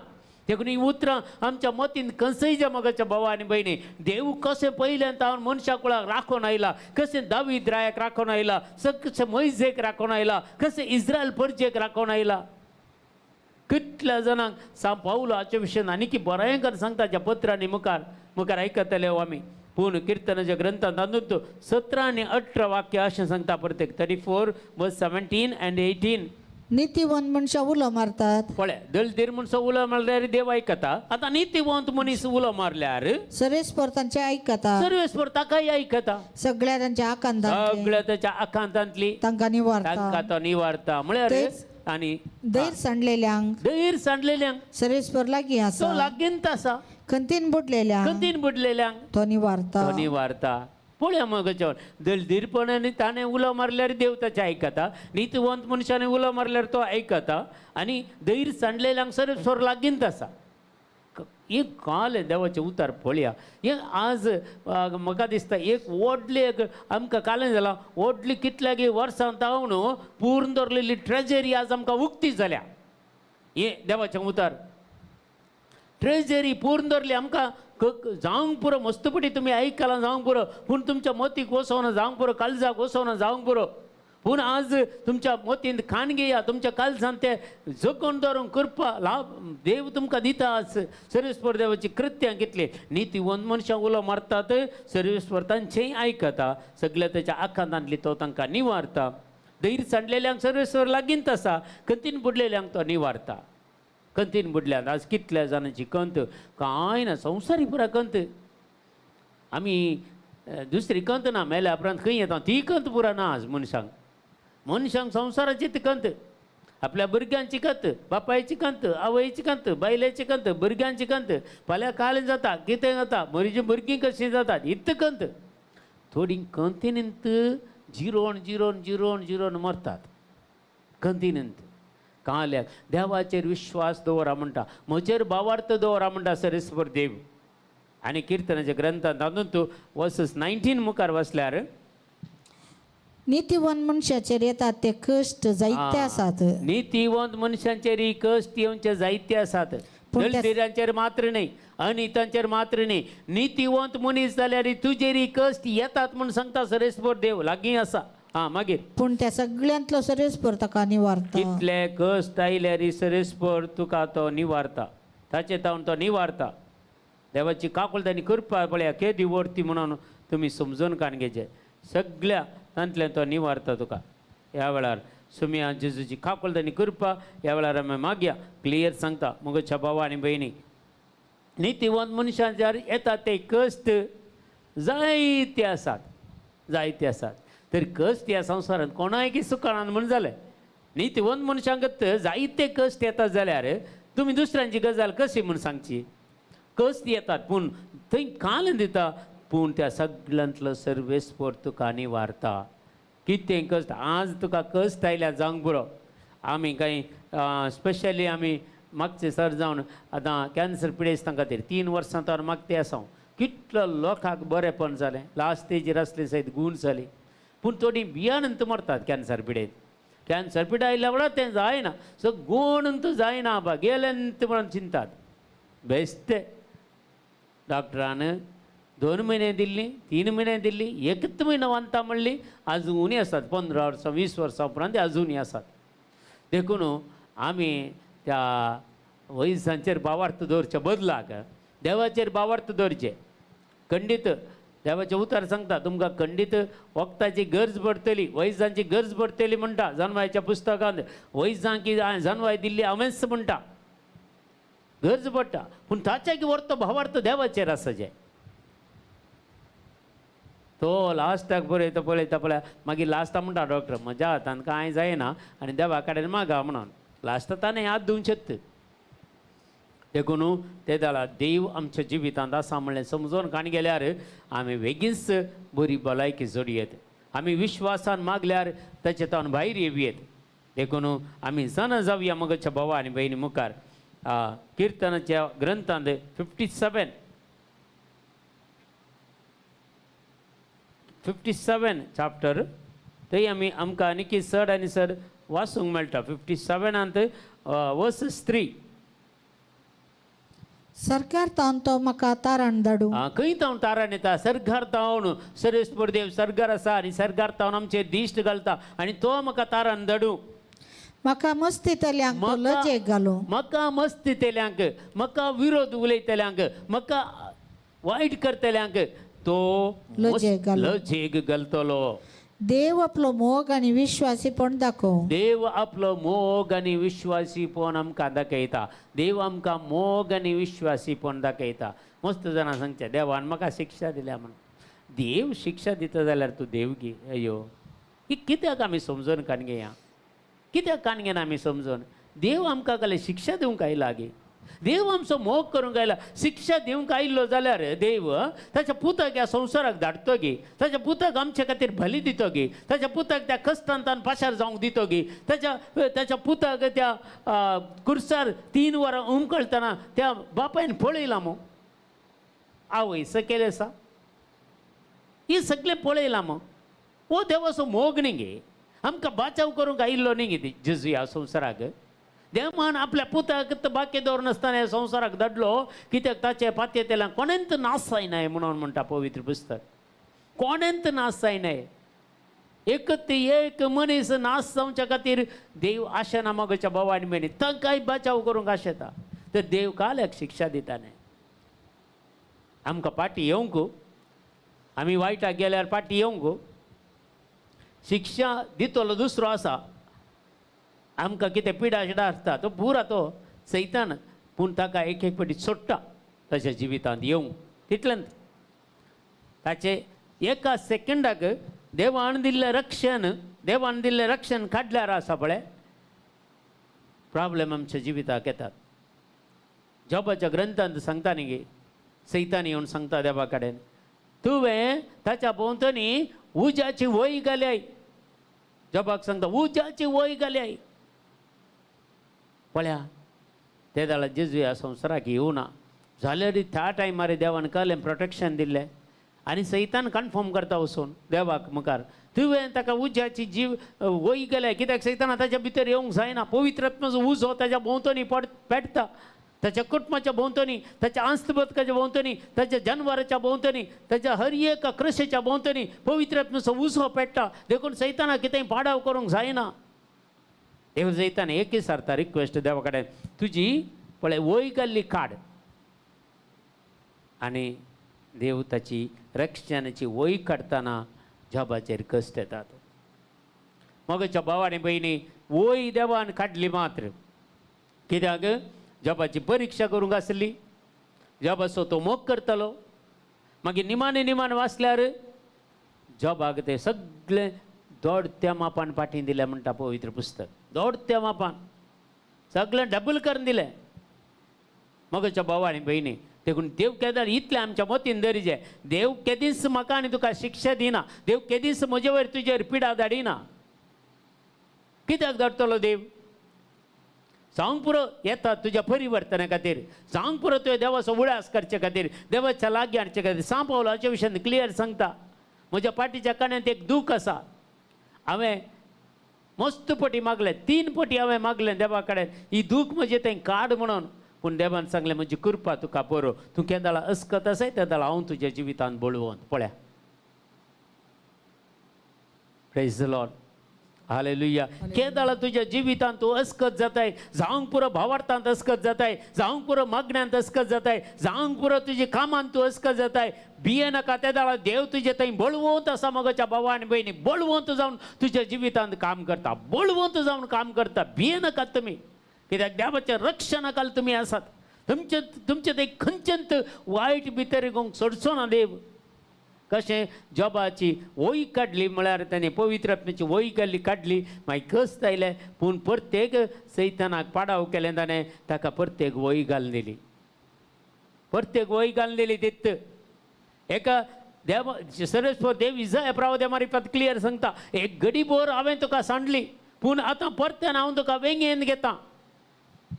देखून ही उतरां आमच्या मतीन कसयच्या मगाच्या भावा आनी भयणी. देव कशें पयल्यान तावन मनशा कुळाक राखून आयला, कशें दावीद रायाक राखून आयला, कशें मोयजेक राखून आयला, कशें इस्रायल परजेक राखून आयला. कितल्या जाणांक सांव पावलो हाचे विशयान आनी बरें कर सांगता ज्या पत्रांनी मुखार मुखार आयकतले हो आमी. पूण किर्तनाच्या ग्रंथांत तातूंत 17 आनी 18 वाक्य अशें सांगता प्रत्येक 34:17 and 18. नितीवंत मनशां उलो मारतात. पळय, दलदीर मनसो उलो मारल्यार देव आयकता. आतां नितीवंत मनीस उलो मारल्यार सर्वेस्पर तांचे आयकता. सर्वेस्पर ताकाय आयकता. सगळ्या तांच्या आकांतांतले सगळ्या ताच्या आकांतांतली तांकां निवारता. तांकां तो निवारता. म्हळ्यार तेच आनी धैर सांडलेल्यांक धैर सांडलेल्यांक सर्वेस्पर लागीं तो आसा. लागींत आसा. खंतीन बुडलेल्यांक खंतीन बुडलेल्यांक तो निवारता. तो निवारता. पळया मगो जेवण, दलदीरपणाने ताणें उलो मारल्यार देव ताचें आयकता, नितीवंत मनशान उलो मारल्यार तो आयकता, आनी धैर सांडलेल्यांक सर्वेस्पर लागींत आसा. एक काल देवाचें उतार पळया. एक आज म्हाका दिसता एक व्हडलें एक आमकां कालें जालां, व्हडली कितल्यागी वर्सां जावन पूर्ण दवरलेली ट्रेजरी आज आमकां उक्ती जाल्या. हे देवाचें उतार ट्रेजरी पूर्ण दवरली आमकां जावंक पुरो. मस्तपटी तुमी आयकलां जावंक पुरो, पूण तुमच्या मोतीक वसोवना जावंक पुरो, काळजाक वसोवना जावंक पुरो. पूण आज तुमच्या मोतींत खाण घेया, तुमच्या काळजांत ते जगोवन दवरूंक कृपा लाभ देव तुमकां दिता. आज सर्वेस्पर देवाची कृत्यां कितली, नितीवंत मनशां उलो मारतात, सर्वेस्पर तांचेंय आयकता, सगळ्या ताच्या आकांतांतली तो तांकां निवारता. धैर्य सांडलेल्यांक सर्वेस्पर लागींत आसा, खंतीन बुडलेल्यांक तो निवारता. कंतीन बुडल्यात आज कितल्या जाणांची कंत कांय ना, संवसारी पुरा कंत. आमी दुसरी कंत ना, मेल्या उपरांत खंय येता ती कंत पुरा ना आज मनशांक. मनशांक संवसाराची ती कंत, आपल्या भुरग्यांची कंत, बापायची कंत, आवयची कंत, बायलेची कंत, भुरग्यांची कंत, फाल्यां कालें जाता कितें जाता, म्हजी भुरगीं कशीं जातात, इतली कंत. थोडीं कंतीनंत जिरोन जिरोन जिरोन जिरोन मरतात कंतीनंत. काल्याक देवाचेर विश्वास दवरा म्हणटा, म्हजेर भावार्थ दवरा म्हणटा सर्वेस्पर देव. आनी किर्तनाच्या ग्रंथांत तातूंत वर्सस 19 मुखार वसल्यार नितीवंत मनशाचेर येतात ते कश्ट जायते आसात. नितीवंत मनशांचेर कश्ट येवचे जायते आसात. पूण त्या- दलदिरांचेर मात्र न्हय, अनितांचेर मात्र न्हय, नितीवंत मनीस जाल्यार तुजेर कश्ट येतात म्हूण सांगता सर्वेस्पर देव लागीं आसा. आं मागीर पूण त्या सगळ्यांतलो सर्वेस्पर ताका निवारता. कितले कश्ट आयल्यार सर्वेस्पर तुका तो निवारता, ताचे तावन तो निवारता. देवाची काकुळट आनी कृपा पळया केदी व्हड ती म्हणून तुमी समजून काण घेचे. सगळ्या तांतल्यान तो निवारता तुका. ह्या वेळार सुमिया जेजूची काकुळट आनी कृपा ह्या वेळार आमी मागया. क्लियर सांगता म्हज्या भावा आनी भयणी, नितीवंत मनशांचेर येता ते कश्ट जायते आसात, जायते आसात. तर कश्ट ह्या संवसारांत कोणायकी सुखान म्हूण जालें. नितीवंत मनशांक जायते कश्ट येतात जाल्यार तुमी दुसऱ्यांची गजाल कशी म्हूण सांगची? कश्ट येतात पूण थंय काल दिता, पूण त्या सगळ्यांतलो सर्वेस्पर तुका निवारता. कितें कश्ट आज तुका कश्ट आयल्या जावंक पुरो. आमी कांय स्पेशली आमी मागचे सर जावन आतां कॅन्सर पिडेस्तां खातीर 3 वर्सां तर मागते आसा हांव. कितलो लोकांक बरेंपण जालें, लास्ट स्टेजीर आसले सयत गूण जाली, पूण थोडीं भियानंत मरतात कॅन्सर पिडेत. कॅन्सर पिडा आयल्या वेळार तें जायना, सो गूण जायना आबा गेलें म्हणून चिंतात. बेस्ते डॉक्टरान 2 म्हयने दिल्ली, 3 म्हयने दिल्ली, एकच म्हयनो वांता म्हणली, अजुनूय आसात. 15 वर्सां 20 वर्सां उपरांत अजुनूय आसात. देखून आमी त्या वैजांचेर भावार्थ दवरचे बदलाक देवाचेर भावार्थ दवरचे. खंडीत देवाचें उतर सांगता तुमकां खंडीत वखदाची गरज पडटली, वैजांची गरज पडटली म्हणटा जनवायच्या पुस्तकांत. वैजांकी जनवाय दिल्ली हांवेंच म्हणटा, गरज पडटा, पूण ताच्या की व्हरतो भावार्थ देवाचेर आसा. जे तो लास्टाक पळयता पळयता पळय मागीर लास्टाक म्हणटा डॉक्टर म्हज्या हातान कांय जायना आनी देवा कडेन मागा म्हणून लास्टाक ताणें हात दिवंक शकता. देखून ते जाल्यार देव आमच्या जिवितांत आसा म्हणलें समजून काण गेल्यार आमी बेगीनच बरी भलायकी जोडयेत. आमी विश्वासान मागल्यार ताचे तावन भायर येवयेत. देखून आमी जाणा जावया मगच्या भावा आनी भयणी मुखार किर्तनाच्या ग्रंथांत 57 चॅप्टर थंय आमी आमकां आनीक चड आनी चड वाचूंक मेळटा. 57 वर्सस 3. सरकार तावन तो म्हाका तारण धाडू. खंय तावन तारण येता? सरकार तावन. सर्वेस्पर देव सरकार आसा आनी सरकार तावन आमचेर दिश्ट घालता आनी तो म्हाका तारण धाडू. म्हाका मस्तीतल्यांक तो लजेक घालूं. म्हाका मस्तीतल्यांक, म्हाका विरोध उलयतल्यांक, म्हाका वायट करतल्यांक तो लजेक घालूं. लजेक घालतलो. देव आपलो मोग आनी विश्वासीपण दाखोवं. देव आपलो मोग आनी विश्वासीपण आमकां दाखयता. देव आमकां मोग आनी विश्वासीपण दाखयता. मस्त जाणां सांगचें, देवान म्हाका शिक्षा दिल्या म्हणून. देव शिक्षा दिता जाल्यार तूं देव गी? अयो, ही कित्याक आमी समजून कान घेया? कित्याक कान घेना आमी समजून? देव आमकां काले शिक्षा दिवंक आयला गे? देव आमचो मोग करूंक आयला. शिक्षा दिवंक आयिल्लो जाल्यार देव ताच्या पुताक ह्या संवसाराक धाडतो गे? ताच्या पुताक आमचे खातीर बली दितो गे? ताच्या पुताक त्या कश्टांतान पाशार जावंक दितो गे? ताच्या ताच्या पुताक त्या कुर्सार 3 वरां उमकळतना त्या बापायन पळयलां मू? आवय सकयल आसा, ही सगळें पळयलां मू? हो देवाचो मोग न्ही गे? आमकां बाचाव करूंक आयिल्लो न्ही गे जेजू ह्या संवसाराक? देवान आपल्या पुताक बाकी दवरनासतना ह्या संवसाराक धाडलो कित्याक? ताचे पातयेंतल्यान कोणेंत नाश जायनाय म्हणून म्हणटा पवित्र पुस्तक. कोणेंत नाश जायनाय. एक ते एक मनीस नाश जावच्या खातीर देव आशेना. मगच्या भाव आनी भयणी, तांकांय बचाव करूंक आशेता. तर देव काल्याक शिक्षा दिता न्हय? आमकां पाटी येवंक, आमी वायटाक गेल्यार पाटी येवंक. शिक्षा दितलो दुसरो आसा. आमकां कितें पिडा शिडा आसता, तो पुरा तो सैतान, पूण ताका एक एक फावटी सोडटा ताच्या जिवितांत येवंक. तितल्यान ताचे एका सेकंडाक देवान दिल्लें रक्षण, देवान दिल्लें रक्षण काडल्यार आसा पळय, प्रॉब्लेम आमच्या जिविताक येतात. जॉबाच्या ग्रंथांत सांगता न्ही गे, सैतान येवन सांगता देवा कडेन, तुवें ताच्या भोंवतणी उज्याची वय घाल्याय. जॉबाक सांगता, उज्याची वय घाल्याय. पळया, ते जाल्यार जेजू ह्या संवसाराक येवना जाल्यार त्या टायमार देवान कहलें प्रोटेक्शन दिल्लें. आनी सैतान कन्फर्म करता वचून देवाक मुखार, तुवें ताका उज्याची जीव वय गेल्या. कित्याक सैताना ताच्या भितर येवंक जायना. पवित्र आत्माचो उजो ताच्या भोंवतणी पड पेटता, ताच्या कुटुंबाच्या भोंवतणी, ताच्या आस्तबदकाच्या भोंवतणी, ताच्या जनवराच्या भोंवतणी, ताच्या हर एका कृशेच्या भोंवतणी पवित्र आत्माचो उजो पेट्टा. देखून सैताना कितेंय पाडाव करूंक जायना. देव जैताना एकच सारता रिक्वेस्ट देवा कडेन, तुजी पळय वय घाल्ली काड. आनी देव ताची रक्षणाची वय काडटना जॉबाचेर कश्ट येतात. मगच्या भाव आनी भयणी, वय देवान काडली मात्र कित्याक? जॉबाची परिक्षा करूंक आसली. जॉबाचो तो मोग करतालो. मागीर निमाणे निमाण वाचल्यार जॉबाक ते सगळे दोडत्या मापान पाठी दिले म्हणटा पवित्र पुस्तक. दोडत्या मापान सगळें डबल करून दिलें. मगच्या भाव आनी भयणी, देखून देव केदार इतलें आमच्या मतीन दरीजे, देव केदीच म्हाका आनी तुका शिक्षा दिना. देव केदीच म्हजे वयर तुजेर पिडा धाडिना. कित्याक धाडटलो देव? जावंक पुरो येता तुज्या परिवर्तना खातीर, जावंक पुरो तुवें देवाचो उडास करचे खातीर, देवाच्या लागीं हाडचे खातीर. सांव पावलो हाच्या विशयान क्लियर सांगता, म्हज्या पाटीच्या काण्यांत एक दूख आसा. हांवें मस्त पटी मागलें, 3 पटी हांवें मागलें देवा कडेन, ही दूख म्हजें थंय काड म्हणून. पूण देवान सांगलें, म्हजी कृपा तुका बरो, तूं केदाळा अस्कत आसाय तेदाळा हांव तुज्या जिवितांत बळवंत. पळया, प्रेज the Lord, hallelujah. केदाळा तुज्या जिवितांत तूं अस्कत जाताय, जावंक पुरो भावार्थांत अस्कत जाताय, जावंक पुरो मागण्यांत अस्कत जाताय, जावंक पुरो तुजी कामांत तूं अस्कत जाताय, भिये नाका. तेदाळा देव तुजे थंय बळवंत आसा. मगच्या भावा आनी भयणी, बळवंत जावन तुज्या जिवितांत काम करता, बळवंत जावन काम करता. भिये नाकात तुमी, कित्याक देवाच्या रक्षणाखाल तुमी आसात. तुमचे तुमचे ते खंयचेंत वायट भितर येवंक सोडचो ना देव. कशें जॉबाची वय काडली म्हळ्यार ताणें पवित्र आत्म्याची वय काडली काडली, मागीर कश्ट आयले, पूण प्रत्येक सैतानाक पाडाव केलें ताणें, ताका प्रत्येक वय घालून दिली, प्रत्येक वय घालून दिली. तित एका देव सर्वेस्पर देव इजाय प्राव मारिफात क्लियर सांगता, एक गडी बोर हांवें तुका सांडली, पूण आतां परत्यान हांव तुका वेंगेन घेता.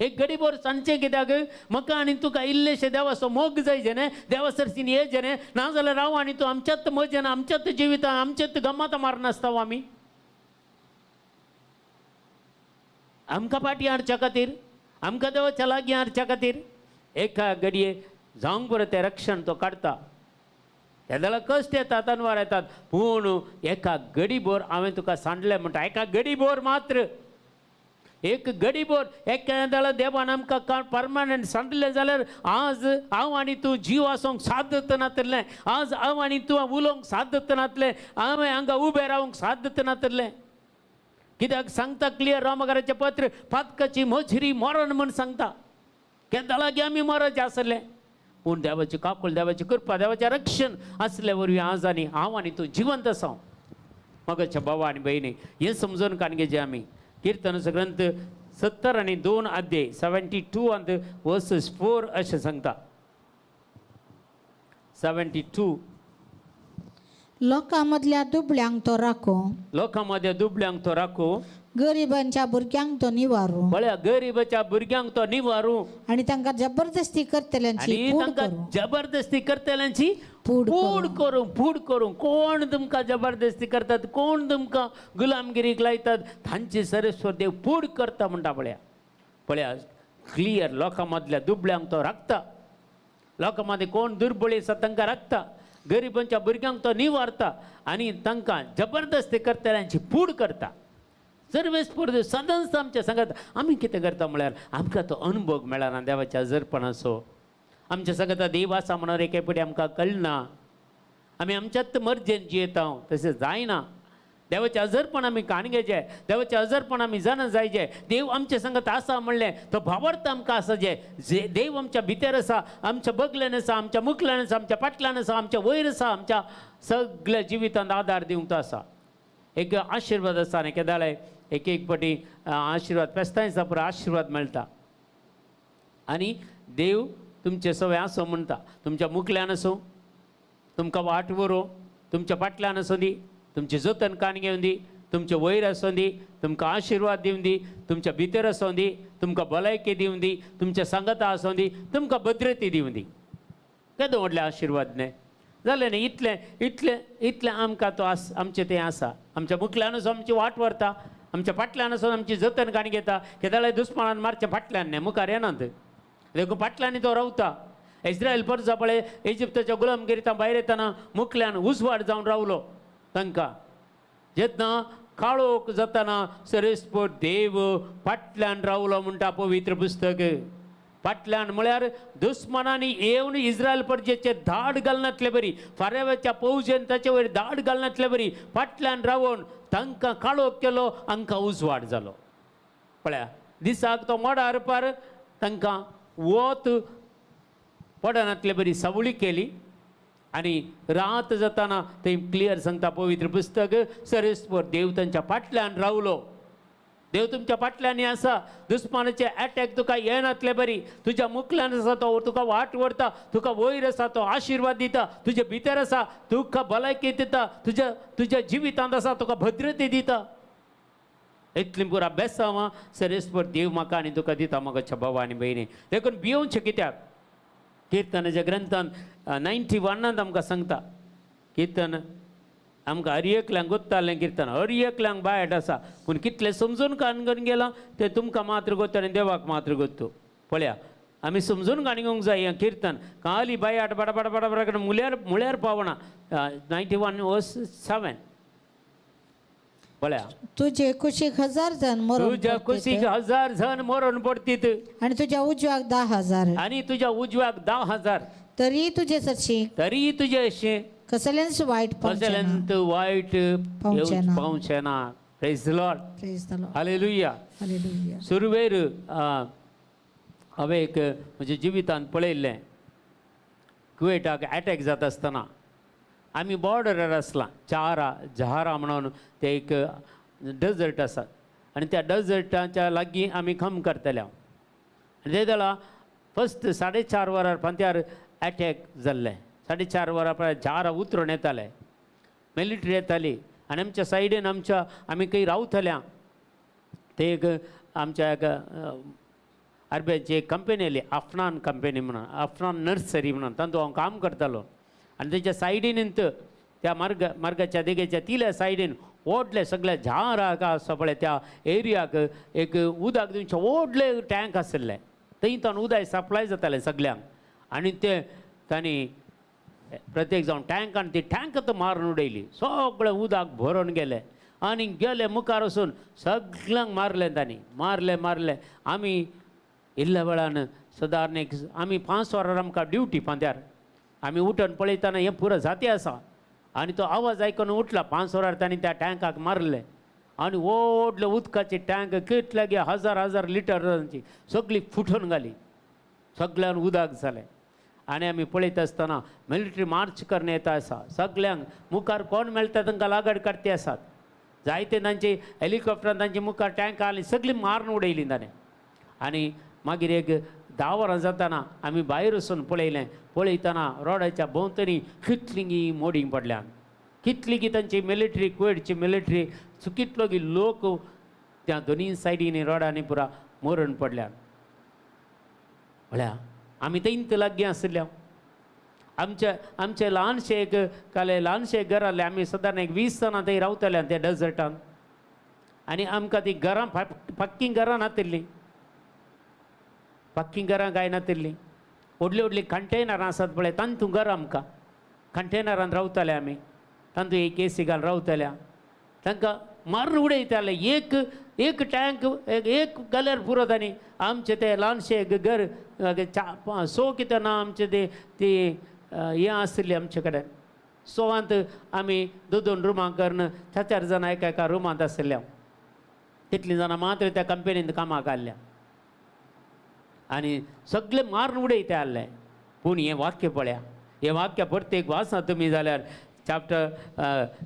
एक गडी बोर सांगचें कित्याक? म्हाका आनी तुका इल्लेशें देवाचो मोग जाय जेणे देवा सरसीन ये जेणे. नाजाल्यार राव आनी तूं आमच्यात मजेन, आमच्यात जिवितान, आमच्यात गम्मात मारनासता आमी. आमकां पाटी हाडच्या खातीर, आमकां देवाच्या लागीं हाडच्या खातीर एका घडये जावंक बरें तें रक्षण तो काडटा. तेन्ना कश्ट येतात, तनवार येतात, पूण एका गडीभर हांवें तुका सांडलें म्हणटा. एका गडीभर मात्र, एक गडीभर एकाद्या देवान आमकां परमनंट सांडलें जाल्यार आज हांव आनी तूं जीव आसूंक साध्य नातलें, आज हांव आनी तूं उलोवंक साध्य नातलें, हांवें हांगा उबें रावंक साध्य नातलें. कित्याक सांगता क्लियर रोमकाराचें पत्र, पातकाची मजरी मरण म्हूण सांगता. केन्ना लागीं आमी मराचें आसलें, पूण देवाची काकूळ, देवाची कृपा, देवाचें रक्षण आसले वरवीं आज आनी हांव आनी तूं जिवंत आसा. मगाच्या भावा आनी भयणी, हें समजून काणगेचें आमी किर्तनाचो ग्रंथ 72 अध्याय 72 आनी वर्सस 4 अशें सांगता. 72. लोकां मदल्या दुबळ्यांक तो राखो, लोकां मदल्या दुबळ्यांक तो राखू, गरिबांच्या भुरग्यांक तो निवारू, पळया गरिबाच्या भुरग्यांक तो निवारू, आनी तांकां जबरदस्ती करतल्यांची आनी पूड तांकां करूं, जबरदस्ती करतल्यांची पूड पूड करूं, पूड करूं. कोण तुमकां जबरदस्ती करतात, कोण तुमकां गुलामगिरीक लायतात, तांची सरस्वर देव पूड करता म्हणटा. पळया पळया क्लियर, लोकां मदल्या दुबळ्यांक तो राखता, लोकां मदीं कोण दुर्बळी आसा तांकां राखता, गरिबांच्या भुरग्यांक तो निवारता आनी तांकां जबरदस्ती करतल्यांची पूड करता. सर्वेस्पर देव सदांच आमच्या सांगात. आमी कितें करता म्हळ्यार आमकां तो अनुभव मेळना देवाच्या हजरपणाचो. आमच्या सांगाता देव आसा म्हणून एके फावटी आमकां कळना, आमी आमच्याच मर्जेन जियेता, तशें जायना. देवाचें हजरपण आमी काणगेचें, देवाचें हजरपण आमी जाणा जायचें. देव आमच्या सांगात आसा म्हणलें तो भावार्थ आमकां आसा, जे देव आमच्या भितर आसा, आमच्या बगल्यान आसा, आमच्या मुखल्यान आसा, आमच्या फाटल्यान आसा, आमच्या वयर आसा, आमच्या सगळ्या जिवितांत आदार दिवंक तो आसा. एक आशिर्वाद आसा आनी केदाळे एक एक फावटी आशिर्वाद पेस्तांयसा पुरो आशिर्वाद मेळटा आनी देव तुमचे सवय आसूं म्हणटा. तुमच्या मुखल्यान आसूं, तुमकां वाट व्हरूं, तुमच्या फाटल्यान आसूं दी, तुमची जतन कान घेवन दी, तुमचे वयर आसूं दी, तुमकां आशिर्वाद दिवन दी, तुमच्या भितर आसूं दी, तुमकां भलायकी दिवन दी, तुमच्या सांगाता आसूं दी, तुमकां भद्रती दिवन दी. केदो व्हडलें आशिर्वाद न्हय जालें न्ही? इतलें इतलें इतलें आमकां तो आस आमचें तें आसा. आमच्या मुखल्यान आसून आमची वाट व्हरता, आमच्या फाटल्यान आसून आमची जतन काणी घेता. केदाळे दुस्मानान मारचें फाटल्यान न्हय, मुखार येनात, देखून फाटल्यान तो रावता. इस्रायल परजा पळय इजिप्ताच्या गुलामगिरींत भायर येतना मुखल्यान उजवाड जावन रावलो तांकां. जेन्ना काळोख जातना सरेस्पर देव फाटल्यान रावलो म्हणटा पवित्र पुस्तक. फाटल्यान म्हळ्यार दुस्मानांनी येवन इस्रायल परजेचे धाड घालनातले बरी, फारेवाच्या पौजेन ताचे वयर धाड घालनातले बरी फाटल्यान रावन तांकां काळोख केलो, हांकां उजवाड जालो. पळया दिसाक तो मोडार पार तांकां वत पडनातले बरी सावळी केली आनी रात जाताना थंय क्लियर सांगता पवित्र पुस्तक, सरेस्पर देव तांच्या फाटल्यान रावलो. देव तुमच्या फाटल्यान आसा. दुस्मानाचे अटॅक तुका येनातले बरी, तुज्या मुखल्यान आसा तो, तुका वाट व्हरता, तुका वयर आसा तो आशिर्वाद दिता, तुजे भितर आसा तुका भलायकी दिता, तुज्या तुज्या जिवितांत आसा तुका भद्रते दिता. इतली पुरा बेसांव सरेस्पर देव म्हाका आनी तुका दिता म्हाका भावा आनी भयणी. देखून भियोवचें कित्याक? किर्तनाच्या ग्रंथान 91 आमकां सांगता. किर्तन आमकां हर एकल्यांक गोत्तालें किर्तन, हर एकल्यांक बायट आसा, पूण कितलें समजून कान घेवन गेलां तें तुमकां मात्र गोत्त आनी देवाक मात्र गोत्तू. पळया आमी समजून काणी घेवंक जाय हें किर्तन. काली बायाट बाडा बाडा बाडा बाडा मुल्यार मुळ्यार पावना. 91 वर्स 7. पळया तुझे कुशीक 1000 जण मरून तुज्या कुशीक 1000 जण मरण पडतीत आणि तुझ्या उजव्याक 10,000 आणि तुज्या उजव्याक 10,000, तरी तुझे सशी तरी तुजे अशें कसलेंच वायट पावचें ना. कसलेंच वायट पावचें ना. पावचें ना. Praise the Lord. Praise the Lord. Hallelujah. Hallelujah. सुरवेर हांवें एक म्हज्या जिवितांत पळयल्लें, कुवेटाक एटॅक जाता आसतना आमी बॉर्डरार आसला, चारा जहारा म्हणून ते एक डेजर्ट आसा आनी त्या डेजर्टाच्या लागीं आमी काम करतले. आनी ते जाल्यार फस्ट 4:30 वरार फांत्यार एटॅक जाल्लें. 4:30 वरां पळय झारां उतरून येताले, मिलिटरी येताली आनी आमच्या सायडीन आमच्या आमी खंय रावतल्या ते एक आमच्या एक अरब्यांची एक कंपनी आयली, अफनान कंपनी म्हणून, अफनान नर्सरी म्हणून, तातूंत हांव काम करतालो. आनी तेच्या सायडीन त्या मार्गाच्या देगेच्या तिल्या सायडीन व्हडले सगळे झाडां आसा पळय त्या एरियाक एक उदक दिवचें व्हडले टँक आशिल्ले, थंय ताणें उदक सप्लाय जातालें सगल्यांक. आनी ते तांणी प्रत्येक जावन टँक आनी ती टँक मारून उडयली, सगळें उदक भरून गेलें. आनी गेले मुखार वचून सगल्यांक मारलें तांणी, मारले मारले. आमी इल्ल्या वेळान सदारण एक आमी 5 वरां आमकां ड्युटी पांद्यार. आमी उठून पळयतना हें पुरो जाती आसा आनी तो आवाज आयकून उठला. 5 वरां तांणी त्या टँकाक मारलें आनी व्हडले उदकाची टँक कितले गे हजार हजार लिटरांची सगळी फुटून घाली. सगळ्यान उदक जालें. आनी आमी पळयत आसतना मिलिटरी मार्च करून येता आसा. सगल्यांक मुखार कोण मेळटा तांकां लागड काडटी आसात. जायते तांची हेलिकॉप्टरान तांचे मुखार टँक आसली सगळी मारून उडयली ताणें. आनी मागीर एक 10 वरां जातना आमी भायर वचून पळयलें. पळयतना रोडाच्या भोंवतणी कितलीं मोडीं पडल्यात, कितली की तांची मिलिटरी कुवेटची मिलिटरी कितलो की लोक त्या दोनी सायडीनी रोडांनी पुरा मरण पडल्यात. म्हळ्यार आमी थंयत लागीं आशिल्ल्या. आमचे आमचे ल्हानशें एक काले ल्हानशें घर आहलें. आमी सदां एक 20 जाणां थंय रावताले त्या डेजर्टान. आनी आमकां ती घरां पक्की घरां नातिल्लीं, पक्की घरां कांय नातिल्लीं. व्हडलीं व्हडलीं कंटेनरां आसात पळय तांतूं घरां आमकां कंटेनरान रावताले आमी. तांतूं एक एसी घालून रावताले. तांकां मारून उडयताले. एक एक टँक एक घाल्यार पुरो तांणी आमचें तें ल्हानशें एक घर सो कितें ना आमचें तें ती हें आशिल्लें आमचे कडेन. सोवांत आमी 2 2 रुमां करून 4 4 जाणां एका एका रुमांत आशिल्ले. तितलीं जाणां मात्र त्या कंपनींत कामाक आहल्या आनी सगळे मारून उडयता आहले. पूण हें वाक्य पळया, हें वाक्य प्रत्येक वाचा तुमी जाल्यार चॅप्टर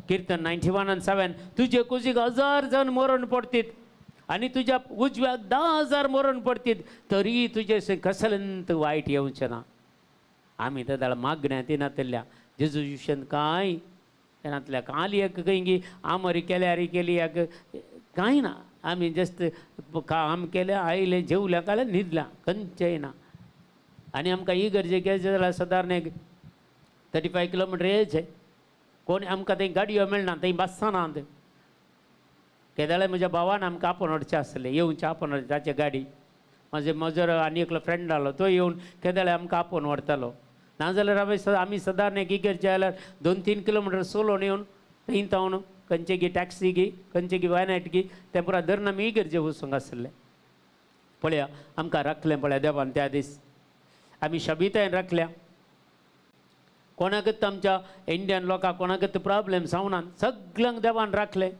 किर्तन 91:7, तुजे कुशीक 1000 जण मरण पडतीत आनी तुज्या उजव्याक 10,000 मरण पडतीत तरी तुजे कसलेंत वायट येवचें ना. आमी तेदाळ मागण्या ती नातिल्ल्या जेजू विशयान कांय नातल्या. काली एक खंय आमरी केल्यार केली एक कांय ना. आमी जस्ट काम केलें आयलें जेवल्या काडलें न्हिदल्या खंयचेंय ना. आनी आमकां ही गरजे केलें जाल्यार सादारण एक 35 किलोमिटर येयचें. कोण आमकां थंय गाडयो मेळना, थंय बसना ना. केदळे म्हज्या भावान आमकां आपोवन हाडचें आसलें, येवचें आपोवन हाडचें ताची गाडी. म्हजे म्हजो आनी एकलो फ्रेंड आहलो तो येवन केदळे आमकां आपोवन व्हरतालो. नाजाल्यार आमी सदारण एक इगर्जे जाल्यार 2-3 किलोमिटर चलोवन येवन थंय तावन खंयचे गी टॅक्सी गी खंयचे गी वॅनेट गी तें पुरा धरून आमी इगर्जे वचूंक आसले. पळया आमकां राखलें पळया देवान त्या दीस. आमी शबितायन राखल्या. कोणाकच आमच्या इंडियन लोकांक कोणाकच प्रॉब्लेम जावना, सगल्यांक देवान राखलें.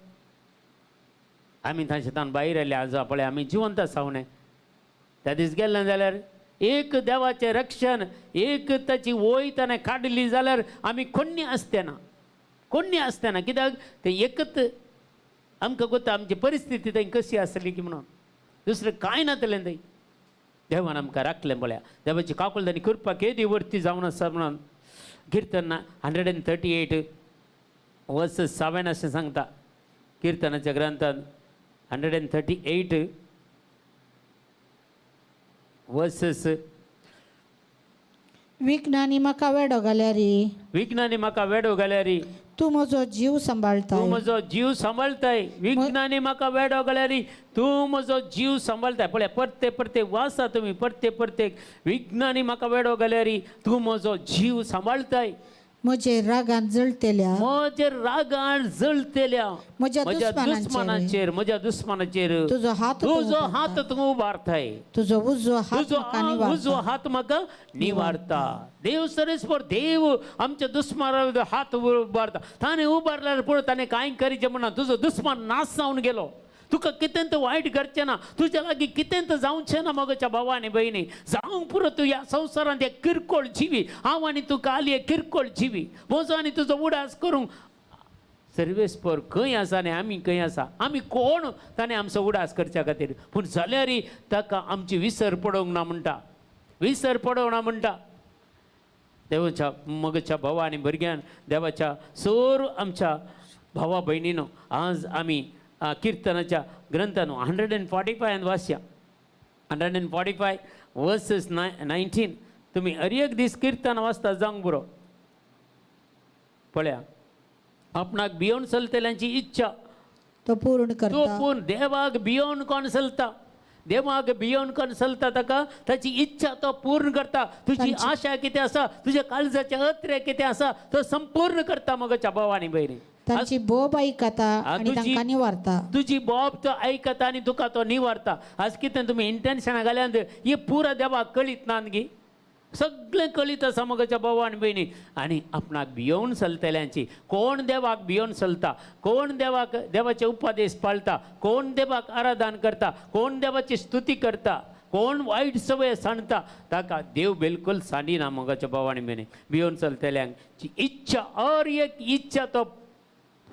आमी तांचे तान भायर आयले. आज पळय आमी जिवंत आसा. त्या दीस गेल्ले जाल्यार एक देवाचें रक्षण एक ताची वय ताणें काडली जाल्यार आमी कोण्णी आसते ना, कोण्णी आसते ना. कित्याक तें एकच आमकां गोता आमची परिस्थिती थंय कशी आसली की म्हणून दुसरें कांय नातलें थंय. देवान आमकां राखलें पळया. देवाची काकुळट आनी कृपा केदी वरती जावन आसा म्हणून किर्तन 138:7 अशें सांगता. किर्तनाच्या ग्रंथान 138 verses. विघ्नांनी म्हाका वेडो घाल्यारी, विघ्नांनी म्हाका वेडो घाल्यारी, तूं म्हजो जीव सांबाळताय. तूं म्हजो जीव सांबाळताय. विघ्नांनी म्हाका वेडो घाल्यारी तूं म्हजो जीव सांबाळताय. पळय परते परते वाचा तुमी, परते परते. विघ्नांनी म्हाका वेडो घाल्यारी तूं म्हजो जीव सांबाळताय. म्हजे रागान जळतेल्या, म्हजे रागान जळतेल्या म्हज्या म्हज्या दुस्मानांचेर, दुस्मानाचेर, म्हज्या दुस्मानाचेर तुजो हात तूं तुजो उबारता. हात तूं उबारताय. तुजो उजवो हात तुजो म्हाका निवारता. उजवो हात म्हाका निवारता. देव सरेस्पर देव आमच्या दुस्माना हात उबारता. ताणें उबारल्यार पळय ताणें कांय करीचें म्हणना. तुजो दुस्मान नाश जावन गेलो. तुका कितें तर वायट करचें ना, तुज्या लागीं कितें तर जावचें ना. मगोच्या भावा आनी भयणी जावंक पुरो तूं ह्या संवसारांत एक किरकोळ जिवी. हांव आनी तूं काल एक किरकोळ जिवी. म्हजो आनी तुजो उडास करूंक सर्वेस्पर खंय आसा आनी आमी खंय आसा, आमी कोण ताणें आमचो उडास करच्या खातीर. पूण जाल्यारय ताका आमची विसर पडोवंक ना म्हणटा, विसर पडोवंक ना म्हणटा. देवाच्या मगच्या भावा आनी भुरग्यान, देवाच्या सोर आमच्या भावा भयणीनो, आज आमी किर्तनाच्या ग्रंथान 145 वाचया. 145 verses 19. तुमी हर एक दीस किर्तन वाचता जावंक बरो. पळया आपणाक भियोवन चलतल्यांची इच्छा तो पूर्ण तो करता. पूण देवाक भियोवन कोण चलता, देवाक भियोवन कोण चलता ताका ताची इच्छा तो पूर्ण करता. तुजी आशा कितें आसा, तुज्या काळजाचे अत्रे कितें आसा तो संपूर्ण करता. मगोच्या भाव आनी भयणी तांची बोब आयकता आनी तांकां निवारता. तुजी बोब तो आयकता आनी तुका तो निवारता. आज कितें तुमी इंटेन्शनां घाल्यात ही पुरा देवाक कळीत ना गी, सगळें कळीत आसा मगोच्या भाव आनी भयणी. आनी आपणाक भियोवन चलतल्यांची, कोण देवाक भियोवन चलता, कोण देवाक देवाचे उपदेश पाळता, कोण देवाक आराधन करता, कोण देवाची स्तुती करता, कोण वायट सवय सांडता, ताका देव बिलकुल सांडिना. मगोच्या भाव आनी भयणी, भियोवन चलतल्यांची इच्छा, हर एक इच्छा तो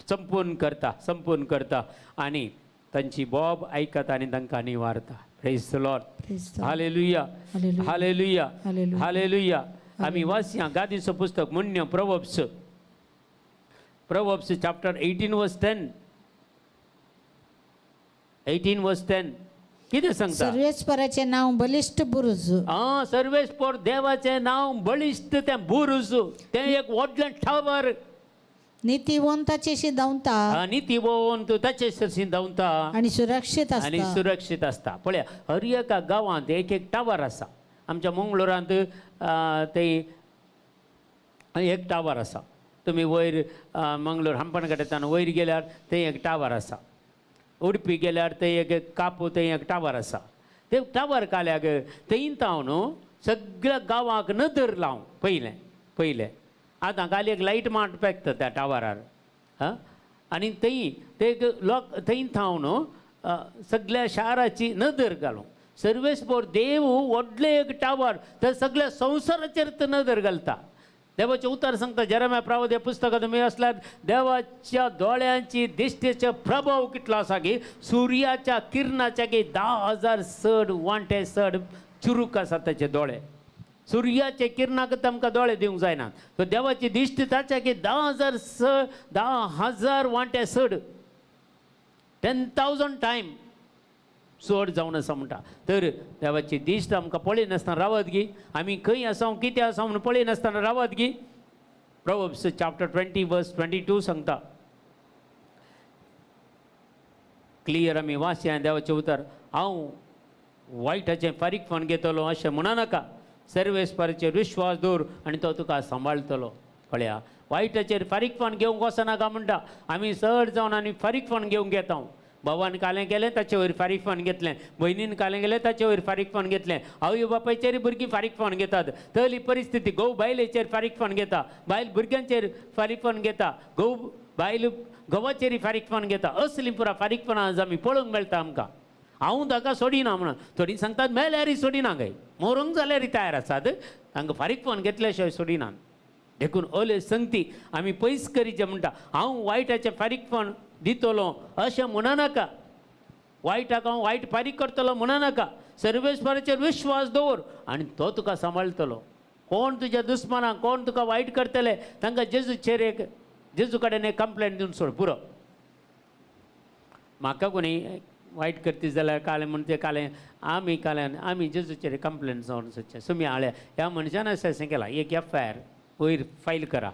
संपूर्ण करता, संपूर्ण करता आनी तांची बोब आयकता आनी तांकां निवारता. Praise the Lord. Praise the Lord. Hallelujah. Hallelujah. Hallelujah. Hallelujah. Hallelujah. आमी वाचया गादीचो पुस्तक मुन्य Proverbs, Proverbs chapter 18 verse 10, 18 verse 10 कितें सांगता? सर्वेस्पराचें नांव बलिश्ट बुरुज. आं, सर्वेस्पर देवाचें नांव बळिश्ट तें बुरुज, तें एक व्हडलें टावर. नीतिवंताचेशी धांवता आनी ती ताचे सरशीं धांवता आनी सुरक्षीत आनी आसता. सुरक्षीत आसता. पळया, हर एका गांवांत एक एक टावर आसा. आमच्या मंगळुरांत थंय एक टावर आसा. तुमी वयर मंगळूर हंपनगड्याच्यान वयर गेल्यार थंय एक टावर आसा. उडपी गेल्यार थंय एक कापू, थंय एक टावर आसा. ते टावर काल्याक थंय हांव न्हू सगळ्या गांवाक नदर लावं पयलें पयलें. आतां काल एक लायट माट पेकता त्या टावरार. हां, आनी थंय ते लोक थंय थावन न्हू सगळ्या शाराची नदर घालूं. सर्वेस्पर देव व्हडलें एक टावर तर सगळ्या संवसाराचेर तो नदर घालता. देवाचें उतर सांगता जेरेमिया प्रवाद पुस्तकां तुमी आसल्यार देवाच्या दोळ्यांची दिश्टीचो प्रभाव कितलो आसा की सुर्याच्या किरणाच्या की 10,000 चड वांटे चड चुरूक आसा ताचे दोळे. सुर्याचे किरणाक आमकां दोळे दिवंक जायना. सो देवाची दिश्टी ताच्या की 10,000 10,000 वांटे चड, 10,000 टायम चड जावन आसा म्हणटा. तर देवाची दिश्ट आमकां पळयनासतना रावत गी, आमी खंय आसा कितें आसा म्हणून पळयनासतना रावत गी. Proverbs chapter 20 verse 22 सांगता क्लियर. आमी वाचया देवाचें उतर. हांव वायटाचें फारीकपण घेतलो अशें म्हणा नाका, सर्वेस्पराचेर विश्वास दवर आनी तो तुका सांबाळटलो. पळया, वायटाचेर फारीकपण घेवंक वचनाका म्हणटा. आमी चड जावन आनी फारीकपण घेवंक घेता. भावान कालें केलें ताचे वयर फारीकपण घेतलें, भयणीन कालें केलें ताचे वयर फारीकपण घेतलें, आवय बापायचेर भुरगीं फारीकपण घेतात. तली परिस्थिती घोव बायलेचेर फारीकपण घेता, बायल भुरग्यांचेर फारीकपण घेता, घोव बायल घोवाचेर फारीकपण घेता. असलीं पुरा फारीकपणां आज आमी पळोवंक मेळटा आमकां. हांव ताका सोडिना म्हणून थोडीं सांगतात, मेल्यारय सोडिना काय, मरूंक जाल्यारय तयार आसात, तांकां फारीकपण घेतल्या शिवाय सोडिना. देखून अले संगती आमी पयस करीचें म्हणटा. हांव वायटाचें फारीकपण दितलो अशें म्हणा नाका, वायटाक हांव वायट फारीक करतलो म्हणा नाका. सर्वेस्पराचेर विश्वास दवर आनी तो तुका सांबाळटलो. कोण तुज्या दुस्मानाक, कोण तुका वायट करतले तांकां जेजूचेर एक, जेजू कडेन एक कंप्लेन दिवन सोड पुरो. म्हाका कोणी वायट करती जाल्यार कालें म्हण ते कालें आमी काल्यान आमी जेजूचेर कंप्लेन जावन सोदचें. सुमी आळ्या ह्या मनशान अशें अशें केलां, एक एफ I R वयर फायल करा,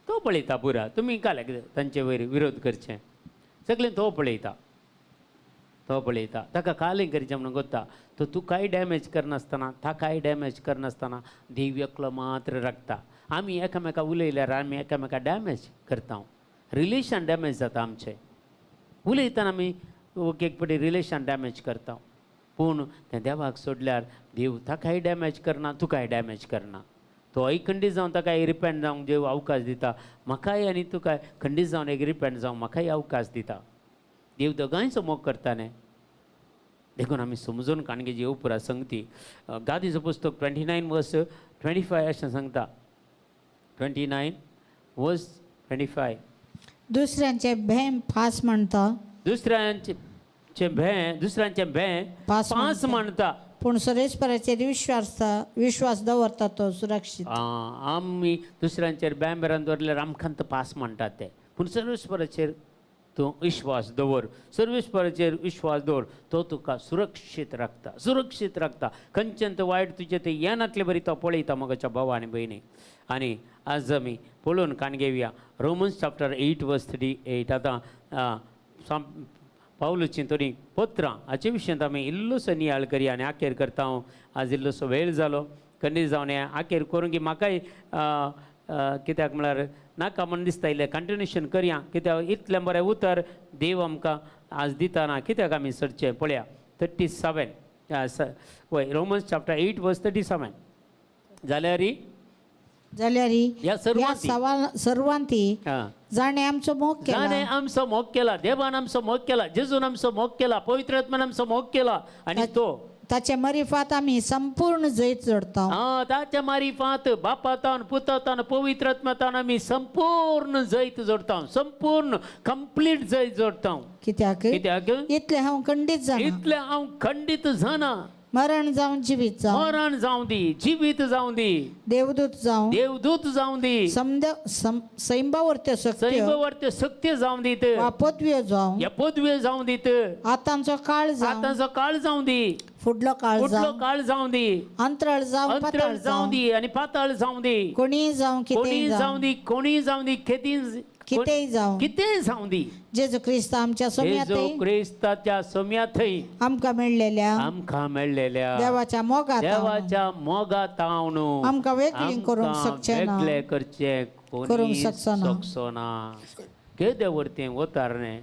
तो पळयता पुरा. तुमी काल्याक तांचे वयर विरोध करचें सगळें तो पळयता, तो पळयता. ताका कालें करचें म्हणून कोत्ता. तो तुकाय डॅमेज करनासतना, ताकाय डॅमेज करनासतना देव एकलो मात्र राखता. आमी एकामेका उलयल्यार आमी एकामेका डॅमेज करता, रिलेशन डॅमेज जाता आमचें. उलयतना आमी एक फावटी रिलेशन डॅमेज करता. पूण तें देवाक सोडल्यार देव ताकाय डॅमेज करना, तुकाय डॅमेज करना. तोय खंडीत जावन ताकाय रिपेंट जावंक देव अवकाश दिता, म्हाकाय आनी तुकाय खंडीत जावन एक रिपेंट जावंक म्हाकाय अवकाश दिता. देव दोगांयचो मोग करता न्ही. देखून आमी समजून काणगेची उपरा संगती. गादीचो पुस्तक 29 वर्स 25 अशें सांगता. 29 वर्स 25. दुसऱ्यांचे भेम फास म्हणटा, दुसऱ्यांचे भें, दुसऱ्यांचें भें पास पास म्हणटा, पूण सर्वेस्पराचेर विश्वास दवरता तो सुरक्षीत. आमी दुसऱ्यांचेर बॅम दवरल्यार आमकां तो पास म्हणटात ते, पूण सर्वेस्पराचेर तूं विश्वास दवर, सर्वेस्पराचेर विश्वास दवर, तो तुका सुरक्षीत राखता, सुरक्षीत राखता. खंयच्यान तो वायट तुजें तें येनातले बरी तो पळयता मगोच्या भाव आनी भयणी. आनी आज आमी पळोवन काण घेवया रोमन्स चॅप्टर 8 वर्स 38. आतां पावलूचीं थोडीं पत्रां हाचे विशयांत आमी इल्लोसो नियाळ करया आनी आखेर करता. हांव आज इल्लोसो वेळ जालो, खंडीत जावन हें आखेर करूंक की म्हाकाय कित्याक म्हळ्यार नाका म्हण दिसता इल्लें कंटिन्युएशन करया, कित्याक इतलें बरें उतर देव आमकां आज दिताना कित्याक आमी सोडचें. पळया 37, वय, Romans chapter 8 verse 37. जाल्यार जाल्यार ह्या ह्या सर्वांती सर्वांती आं जाणें आमचो मोग जाणें केला आमचो मोग केला, देवान आमचो मोग केला, जेजून आमचो मोग केला, पवित्र आत्म्यान आमचो मोग केला आनी तो ताचे मरिफात आमी संपूर्ण जैत जोडता. आं, ताच्या मारिफात बापातान, पुतातान, पवित्र आत्म्यातान आमी संपूर्ण जैत जोडता, संपूर्ण कंप्लीट जैत जोडता. कित्याक कित्याक इतलें हांव खंडीत जाणा, इतलें हांव खंडीत जाणा, मरण जावं जिवीत जावं, मरण जावं दी, जिवीत जावं दी, देवदूत जावं, देवदूत जावं दी, सैंबावरत्यो शक्त्यो सैमवरत्यो शक्ती जावं दीत, वा पदव्यो जावं, ह्या पदव्यो जावं दीत, आतांचो काळ जावं, आतांचो काळ जावं दी, फुडलो काळ फुडलो जावं, काळ जावं दी, अंतराळ जावं, अंतराळ पाताळ जावं जावं, दी आनी पाताळ जावं दी, कोणीय जावं, कोणी कितेंय जावं जावं, दी, कोणी जावं दी, खेती कितेंय जावं, कितेंय जावं दी, जेजू क्रिस्त आमच्या जेजू सोम्यात क्रिस्ताच्या सोम्या थंय आमकां मेळ्ळेल्या आमकां मेळ्ळेल्या देवाच्या मोगात देवाच्या मोगा तावन आमकां वेगळीं करूंक शकचें ना. वेगळे करचें करूंक कोणी शकचो ना. शकचो ना. केदे वरतें वतारणे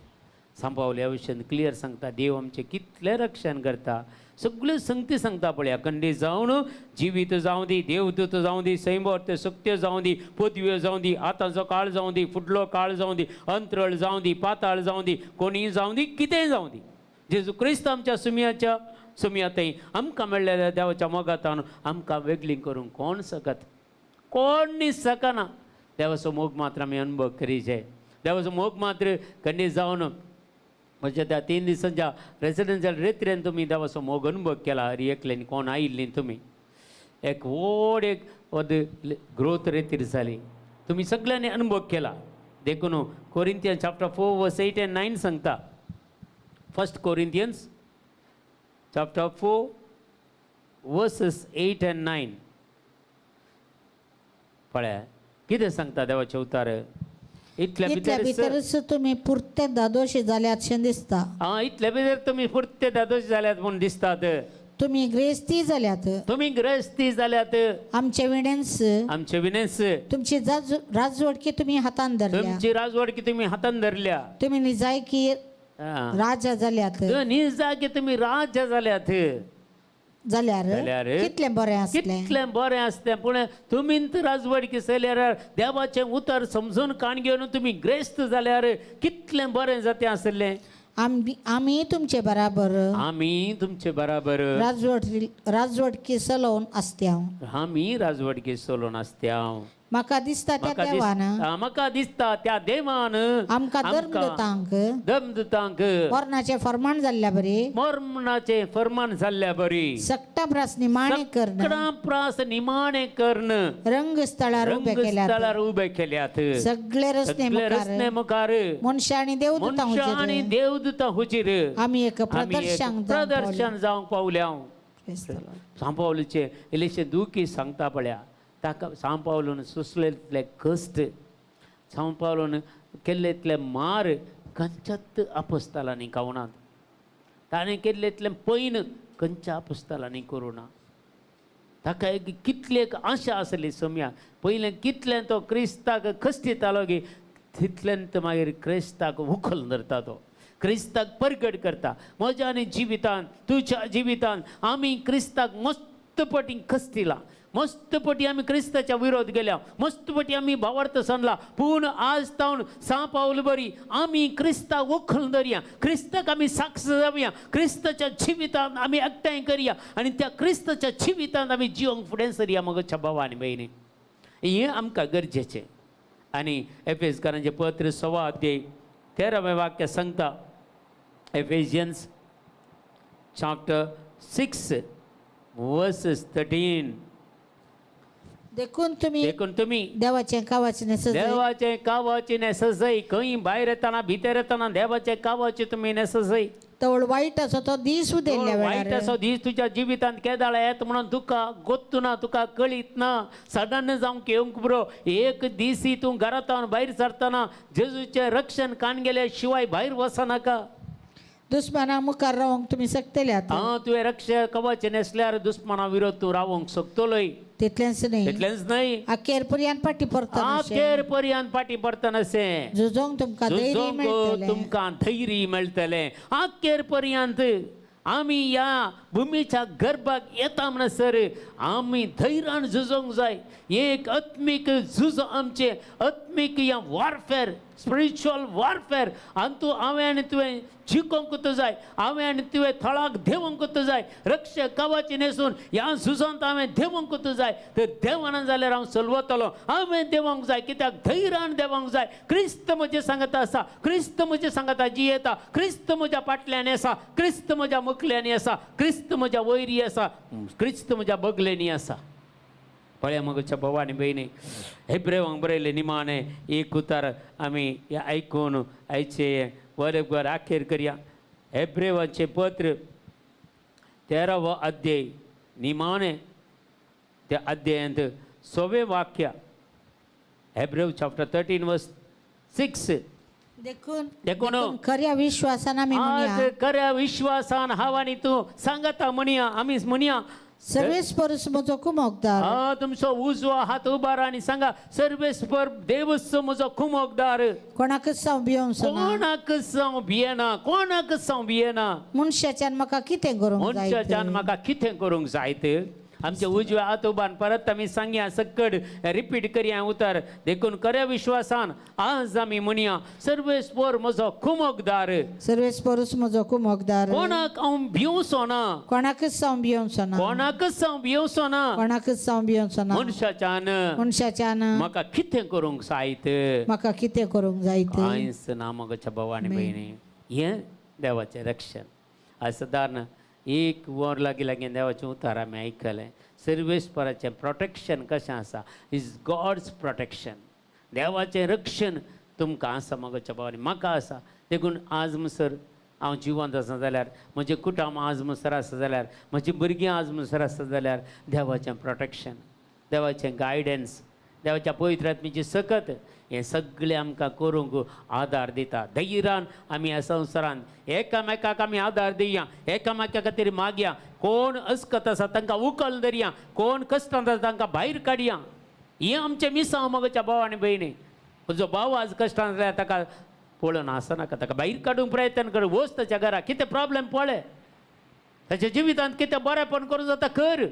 सांबावल्या विशयान क्लियर सांगता, देव आमचें कितलें रक्षण करता, सगळ्यो संगती सांगता. पळया, खंडीत जावन जिवीत जावं दी, देवदूत जावं दी, सैमवर्त शक्त्यो जावं दी, पदव्यो जावं दी, आतांचो काळ जावं दी, फुडलो काळ जावं दी, अंतरळ जावं दी, पाताळ जावं दी, कोणीय जावं दी, कितेंय जावं दी, जेजू क्रिस्त आमच्या सुमयाच्या सुमया थंय आमकां मेळ्ळेल्या देवाच्या मोगातान आमकां वेगळीं करूंक कोण शकत, कोण न्ही शकना. देवाचो मोग मात्र आमी अनुभव करी जाय. देवाचो मोग मात्र खंडीत जावन म्हणजे त्या 3 दिसांच्या रेसिडेन्शियल रेत्रेन तुमी देवाचो मोग अनुभव केला. हरी एकल्यान कोण आयिल्ली तुमी एक व्हड एक ग्रोथ रेतीर जाली, तुमी सगळ्यांनी अनुभव केला. देखून Corinthian chapter 4 verse 8 and 9 सांगता, First Corinthians chapter 4 verses 8 and 9. पळया कितें सांगता देवाचें उतार. इतल्या इतल्या भितर भितरच तुमी पुरते दादोशी जाल्यात शें दिसता. आं, इतल्या भितर तुमी पुरते दादोशी जाल्यात म्हूण दिसतात. तुमी ग्रेस्ती जाल्यात, तुमी ग्रस्ती जाल्यात, आमचे विणेन्स आमचे विनेस तुमची राजवटकी तुमी हातान धरल्या, तुमची राजवटकी तुमी हातान धरल्या, तुमी निजायकी आं. राजा जाल्यात, निजागे तुमी राजा जाल्यात जाल्यार जाल्यार कितलें बरें आसलें, कितलें बरें आसलें. पूण तुमी राजवटकी चल्यार देवाचें उतर समजून काण घेवन तुमी ग्रेस्त जाल्यार कितलें बरें जातें आसलें. आमी तुमचे बराबर आमी तुमचे बराबर राजवटकी चलोवन आसत्या. आमी राजवटकी चलोवन आसत्या. म्हाका दिसता त्या म्हाका देवान म्हाका दिसता त्या देवान आमकां धर्मदूतांक दमदूतांक मरणाचें फर्माण जाल्ल्या बरी, मरणाचें फर्मान जाल्ल्या बरी, सकटा प्रास निमाणें कर्ण, सकडां प्रास निमाणें कर्ण, रंगस्थळार उबे केल्यात, रंगस्थळार उबे केल्यात, सगळे रस्ते सगळे मुखार रस्ते मुखार मनशां आनी देवदूतां मनशां आनी हुजीर देवदूतां हुजीर आमी एक आमी एक प्रदर्शन प्रदर्शन जावंक पावल्या. सांपावलीचें इल्लेशें दुखी सांगता पळया, ताका सांपावलून सोंसलेतले कश्ट, सांपावलून केल्लेतले मार खंयच्याच आपस्तालांनी गावनात, ताणें केल्लेतलें पैन खंयच्या आपस्तालांनी करूं ना. ताका एक कितली एक आशा आसली सोम्या पयलें कितलें तो क्रिस्ताक कश्टितालो गी तितल्यान तो मागीर क्रिस्ताक उखल धरता, तो क्रिस्ताक परगट करता. म्हज्या आनी जिवितान तुज्या जिवितान आमी क्रिस्ताक मस्त पटी कश्टिला, मस्त पटी आमी क्रिस्ताच्या विरोध गेल्या, मस्त पटी आमी भावार्थ सांडला, पूण आज तावन सा पावल बरी आमी क्रिस्ताक उखल धरया, क्रिस्ताक आमी साक्ष जावया, क्रिस्ताच्या जिवितान आमी एकठांय करया आनी त्या क्रिस्ताच्या जिवितान आमी जिवंक फुडें सरया. मगोच्या भावा आनी भयणी, हें आमकां गरजेचें. आनी एफेजकारांचें पत्र 1.25 अध्याय 13वें वाक्य सांगता, एफेजियन्स chapter 6 versus 13. देखून तुमी देखून तुमी देवाचें कावाचें नेसत देवाचें कावाची नेसजय, खंय भायर येतना भितर येतना देवाचें कावाची तुमी नेसजय. तवळ वायट आसा तो दीस उदेल्ल्या वायट वेळार असो दीस तुज्या जिवितांत केदाळ येत म्हणून तुका गोत्तू ना, तुका कळीत ना, सडन जावंक येवंक बरो एक दीस तूं घरांत भायर सरतना जेजूचें रक्षण काण गेल्या शिवाय भायर वचनाका. दुस्माना मुखार रावंक तुमी शकतले आतां. हां, तुवें रक्षा कवच नेसल्यार दुस्माना विरोध तूं रावंक शकतलोय. तितलेंच न्ही, तितलेंच न्हय, अखेर पर्यंत फाटी परतना अखेर पर्यंत फाटी परतनाशें झुजोंक तुमकां धैर्य झुजोंक मेळटलें. तुमकां धैर्य मेळटलें. अखेर पर्यंत आमी ह्या भुमीच्या गर्भाक येता म्हणसर आमी धैर्यान झुजोंक जाय. एक आत्मीक झुज, आमचें आत्मीक ह्या वॉरफेर, स्पिरिच्युअल वॉरफेर हातूंत हांवें आनी तुवें जिखोंक जाय. हांवें आनी तुवें थळाक देंवोंक जाय. रक्षा कवाची न्हेसून ह्या झुजांत हांवें देंवोंक जाय. तर देंवना जाल्यार हांव चलवतलो. हांवें देंवोंक जाय, कित्याक धैर्यान देंवोंक जाय. क्रिस्त म्हजें सांगता आसा, क्रिस्त म्हजें सांगता जियेता, क्रिस्त म्हज्या फाटल्यान आसा, क्रिस्त म्हज्या मुखल्यांनी आसा, क्रिस्त म्हज्या वयरी आसा, क्रिस्त म्हज्या बगलेंनी आसा. पळया मगोच्या भाव आनी भयणी, हेब्रेवांक बरयलें निमाणें एक उतार आमी हें आयकून आयचे बरोबर अखेर करया. हेब्रेवाचें पत्र 13वो अध्याय, निमाणें त्या अध्यायांत सवें वाक्य, हेब्रेव चॅप्टर 13 वर्स 6. देखून देखून देखून खऱ्या विश्वासान आमी आज म्हणया, खऱ्या विश्वासान हांव आनी तूं सांगता म्हणया, आमी म्हणया, सर्वेस्परूच म्हजो कुमोकदार. हा, तुमचो उजवो हात उबार आनी सांगा, सर्वेस्पर देवच म्हजो कुमोकदार. कोणाकच हांव भियोवचो ना. कोणाकच हांव भियेना, कोणाकच हांव भियेना. मनशाच्यान म्हाका कितें करूंक जाय? मनशाच्यान म्हाका कितें करूंक जायत? आमच्या उजव्या हात उबार परत आमी सांगया, सक्कड रिपीट करया उतर. देखून खऱ्या विश्वासान आज आमी म्हणया, सर्वेस्पर म्हजो कुमोकदार. सर्वेस्परूच म्हजो कुमोकदार. कोणाक हांव भिवचो ना. कोणाकच हांव भियोवचो ना. कोणाकच हांव भिवचो ना. कोणाकच हांव भियोवचो ना. मनशाच्यान मनशाच्यान म्हाका कितें करूंक जायत? म्हाका कितें करूंक जाय? कांयच ना मगोच्या भाव आनी भयणी. हें देवाचें रक्षण. आज सदारण एक वर लागीं लागीं देवाचें उतार आमी आयकलें. सर्वेस्पराचें प्रोटेक्शन कशें आसा, is God's protection. देवाचें रक्षण तुमकां आसा मगोच्या भावांनी, म्हाका आसा. देखून आज म्हणसर हांव जिवंत आसा जाल्यार, म्हजें कुटुंब आज म्हणसर आसा जाल्यार, म्हजीं भुरगीं आज म्हणसर आसा जाल्यार, देवाचें प्रोटेक्शन, देवाचें गायडन्स, देवाच्या पवित्र आत्म्याची सकत हें सगळें आमकां करूंक आदार दिता. धैर्यान आमी ह्या संवसारांत एकामेकाक आमी आदार दिया, एकामेका खातीर मागया. कोण अस्कत आसा तांकां उकल धरया, कोण कश्टांत आसा तांकां भायर काडया. हें आमचें मिसांव मगोच्या भाव आनी भयणी. जो भाव आज कश्टांत जाल्यार ताका पळोवन आसनाका, ताका भायर काडूंक प्रयत्न कर. वच ताच्या घरा, कितें प्रॉब्लेम पळय, ताच्या जिवितांत कितें बरेंपण करूं जाता कर.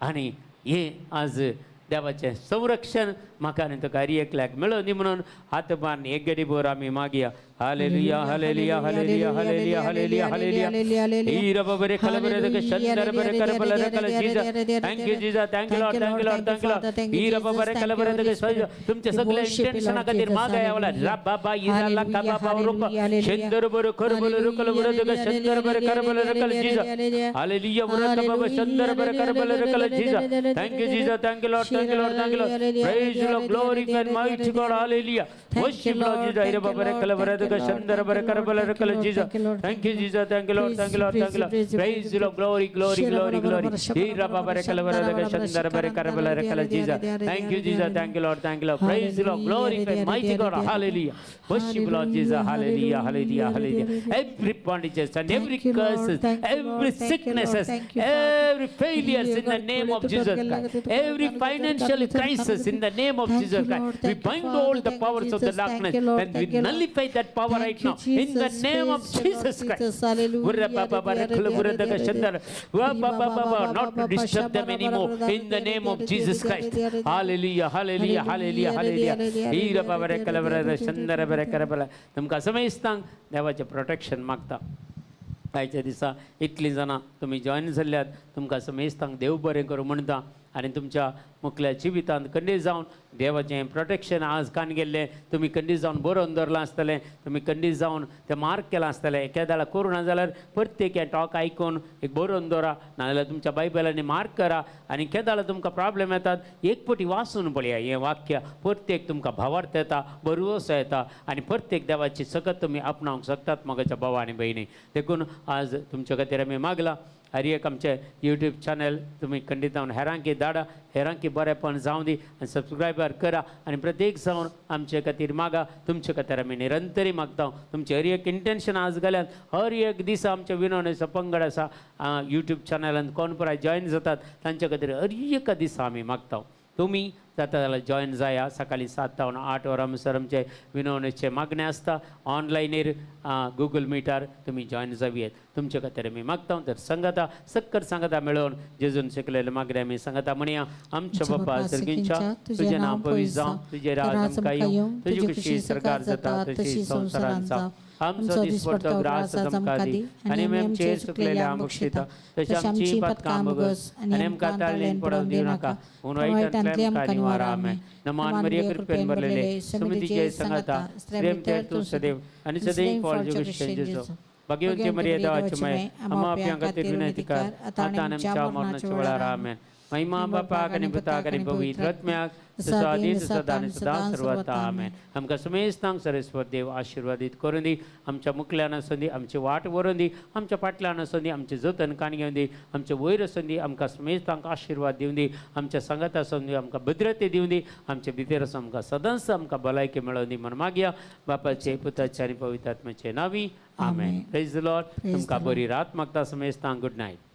आनी हें आज देवाचें संरक्षण म्हाका आनी तुका हर एकल्याक मेळोवंदी म्हणून हात बांद एक गडी बोर आमी मागया. Hallelujah, hallelujah, hallelujah, hallelujah, hallelujah, hallelujah. हीर बरे खल बरे दक शंदर बरे कर बल रकल. Jesus, thank you Jesus, thank you Lord, thank you Lord, thank you Lord. हीर बरे कल बरे दक. तुमचे सगळे इंटेन्शना खातीर मागाया वला ला बाबा इरा ला का बाबा रुक शंदर बरे कर बल रकल बरे दक शंदर बरे कर बल रकल. Jesus, hallelujah. बरे बाबा शंदर बरे कर बल रकल. Jesus, thank you Jesus, thank you Lord, thank you Lord, thank you Lord. Praise Lord, glory and mighty God. Hallelujah. Worship Lord Jesus. हीर बाबा रे कल बरे दक शंदर बरे कर बल रकल. Jesus, thank you Jesus, thank you Lord, thank you Lord, thank you Lord. Praise Lord, glory, glory, glory, glory. हीर बाबा रे कल बरे दक शंदर बरे कर बल रकल. Jesus, thank you Jesus, thank you Lord, thank you Lord. Praise Lord, glory and mighty God. Hallelujah. Worship Lord Jesus. Hallelujah, hallelujah, hallelujah. Every bondages and every Thank you, Lord. Curses, Thank you, Lord. Every Thank you, Lord. sicknesses, Thank you, Father. Every failures in the name of Jesus Christ, every financial crisis in the name of Thank Jesus you, Christ, Lord. we Thank you, bind Father. All the Thank you, powers of the Jesus. Thank darkness you, Lord. and we Thank you, Lord. Nullify that power Thank right you, now in the Jesus. Name of Praise the Lord Jesus Christ. Jesus. Hallelujah. Not to disturb them anymore in the name of Jesus Christ. Hallelujah, hallelujah, hallelujah, hallelujah. हीर बाबा कलबरे शंदर बरे करबले. तुमकां समेस्तांक देवाचें protection मागता. आयच्या दिसा इतलीं जाणां तुमी जॉयन जाल्ल्यात, तुमकां समेस्तांक देव बरें करूं म्हणटा. आनी तुमच्या मुखल्या जिवितांत खंडीत जावन देवाचें प्रोटेक्शन आज कान गेल्लें तुमी खंडीत जावन बरोवन दवरलां आसतलें, तुमी खंडीत जावन तें मार्क केलां आसतलें. एकेदाळा करूं ना जाल्यार प्रत्येक हें टॉक आयकून एक बरोवन दवरा, नाजाल्यार तुमच्या बायबलांनी मार्क करा. आनी केदाळा तुमकां प्रॉब्लेम येतात, एक पटी वाचून पळया हें वाक्य. प्रत्येक तुमकां भावार्थ येता, भरवंसो येता आनी प्रत्येक देवाची सकत तुमी आपणावंक शकतात मगाच्या भाव आनी भयणी. देखून आज तुमच्या खातीर आमी मागलां. हर एक आमचें यूट्यूब चॅनल तुमी खंडीत जावन हेरांकी धाडा, हेरांकी बरेपण जावं दी आनी सबस्क्रायबर करा आनी प्रत्येक जावन आमचे खातीर मागा. तुमचे खातीर आमी निरंतरी मागता. तुमचें हर एक इंटेन्शन आज गेल्यान हर एक दिसा आमचे विनवणेचो पंगड आसा यूट्यूब चॅनलान कोण पुराय जॉयन जातात तांचे खातीर हर एका दिसा आमी मागता. तुमी जाता जाल्यार जॉयन जाया. सकाळीं 7 जावन 8 वरां म्हणसर आमचे विनवणेचे मागणें आसता ऑनलायनीर गुगल मिटार तुमी जॉयन जावयेत. तुमचे खातीर आमी मागता. तर संगता सक्कर सांगता मेळोवन जेजून शिकलेले मागणें आमी सांगता म्हणया. आमच्या बापा सर्गींच्या, तुजें नांव पवित्र जावं, तुजें राज आमकां येवं, तुजी खुशी सरकार जाता तशी संवसारांत जावं. आमचो दिसपडतो ग्रास आज आमकां दी आनी आमी आमचेर चुकलेल्या बक्षिता तशी आमची पथकां बगस आनी आमकां ताळलेन पडोवन दिवं नाका, पूण वायटांतले आमकां निवारा. आमेन. नमान मरिया, कृपेन भरलेले, समितीचे संगता, स्त्रियम तूं सदैव आनी सदैव फळ जुगुश्चें जेजो. भाग्यवंती मरिया, देवाची माय, आम्हा आपल्या खातीर विनंती कर, आता आनी आमच्या मरणाच्या वेळार. आमेन. महिमा बापाक आनी पुताक आनी पवित्र आत्म्याक, जसो आदी सदा आनी सदां सर्वता. आमेन. आमकां समेस्तांक सरस्वत देव आशिर्वादीत करून दी. आमच्या मुखल्यान आसूं दी, आमची वाट व्हरून दी, आमच्या फाटल्यान आसूं दी, आमचे जतन काण घेवन दी, आमचे वयर आसूं दी, आमकां समेस्तांक आशिर्वाद दिवन दी. आमच्या सांगात आसूं दी, आमकां भद्रते दिवन दी, आमचे भितर आसून आमकां सदांच आमकां भलायकी मेळोवन दी म्हण मागया बापाचे, पुताचे आनी पवित्र आत्म्याचे नावी. आमेन. प्रेज लॉर्ड. तुमकां बरी रात मागता समेस्तांक. Good night.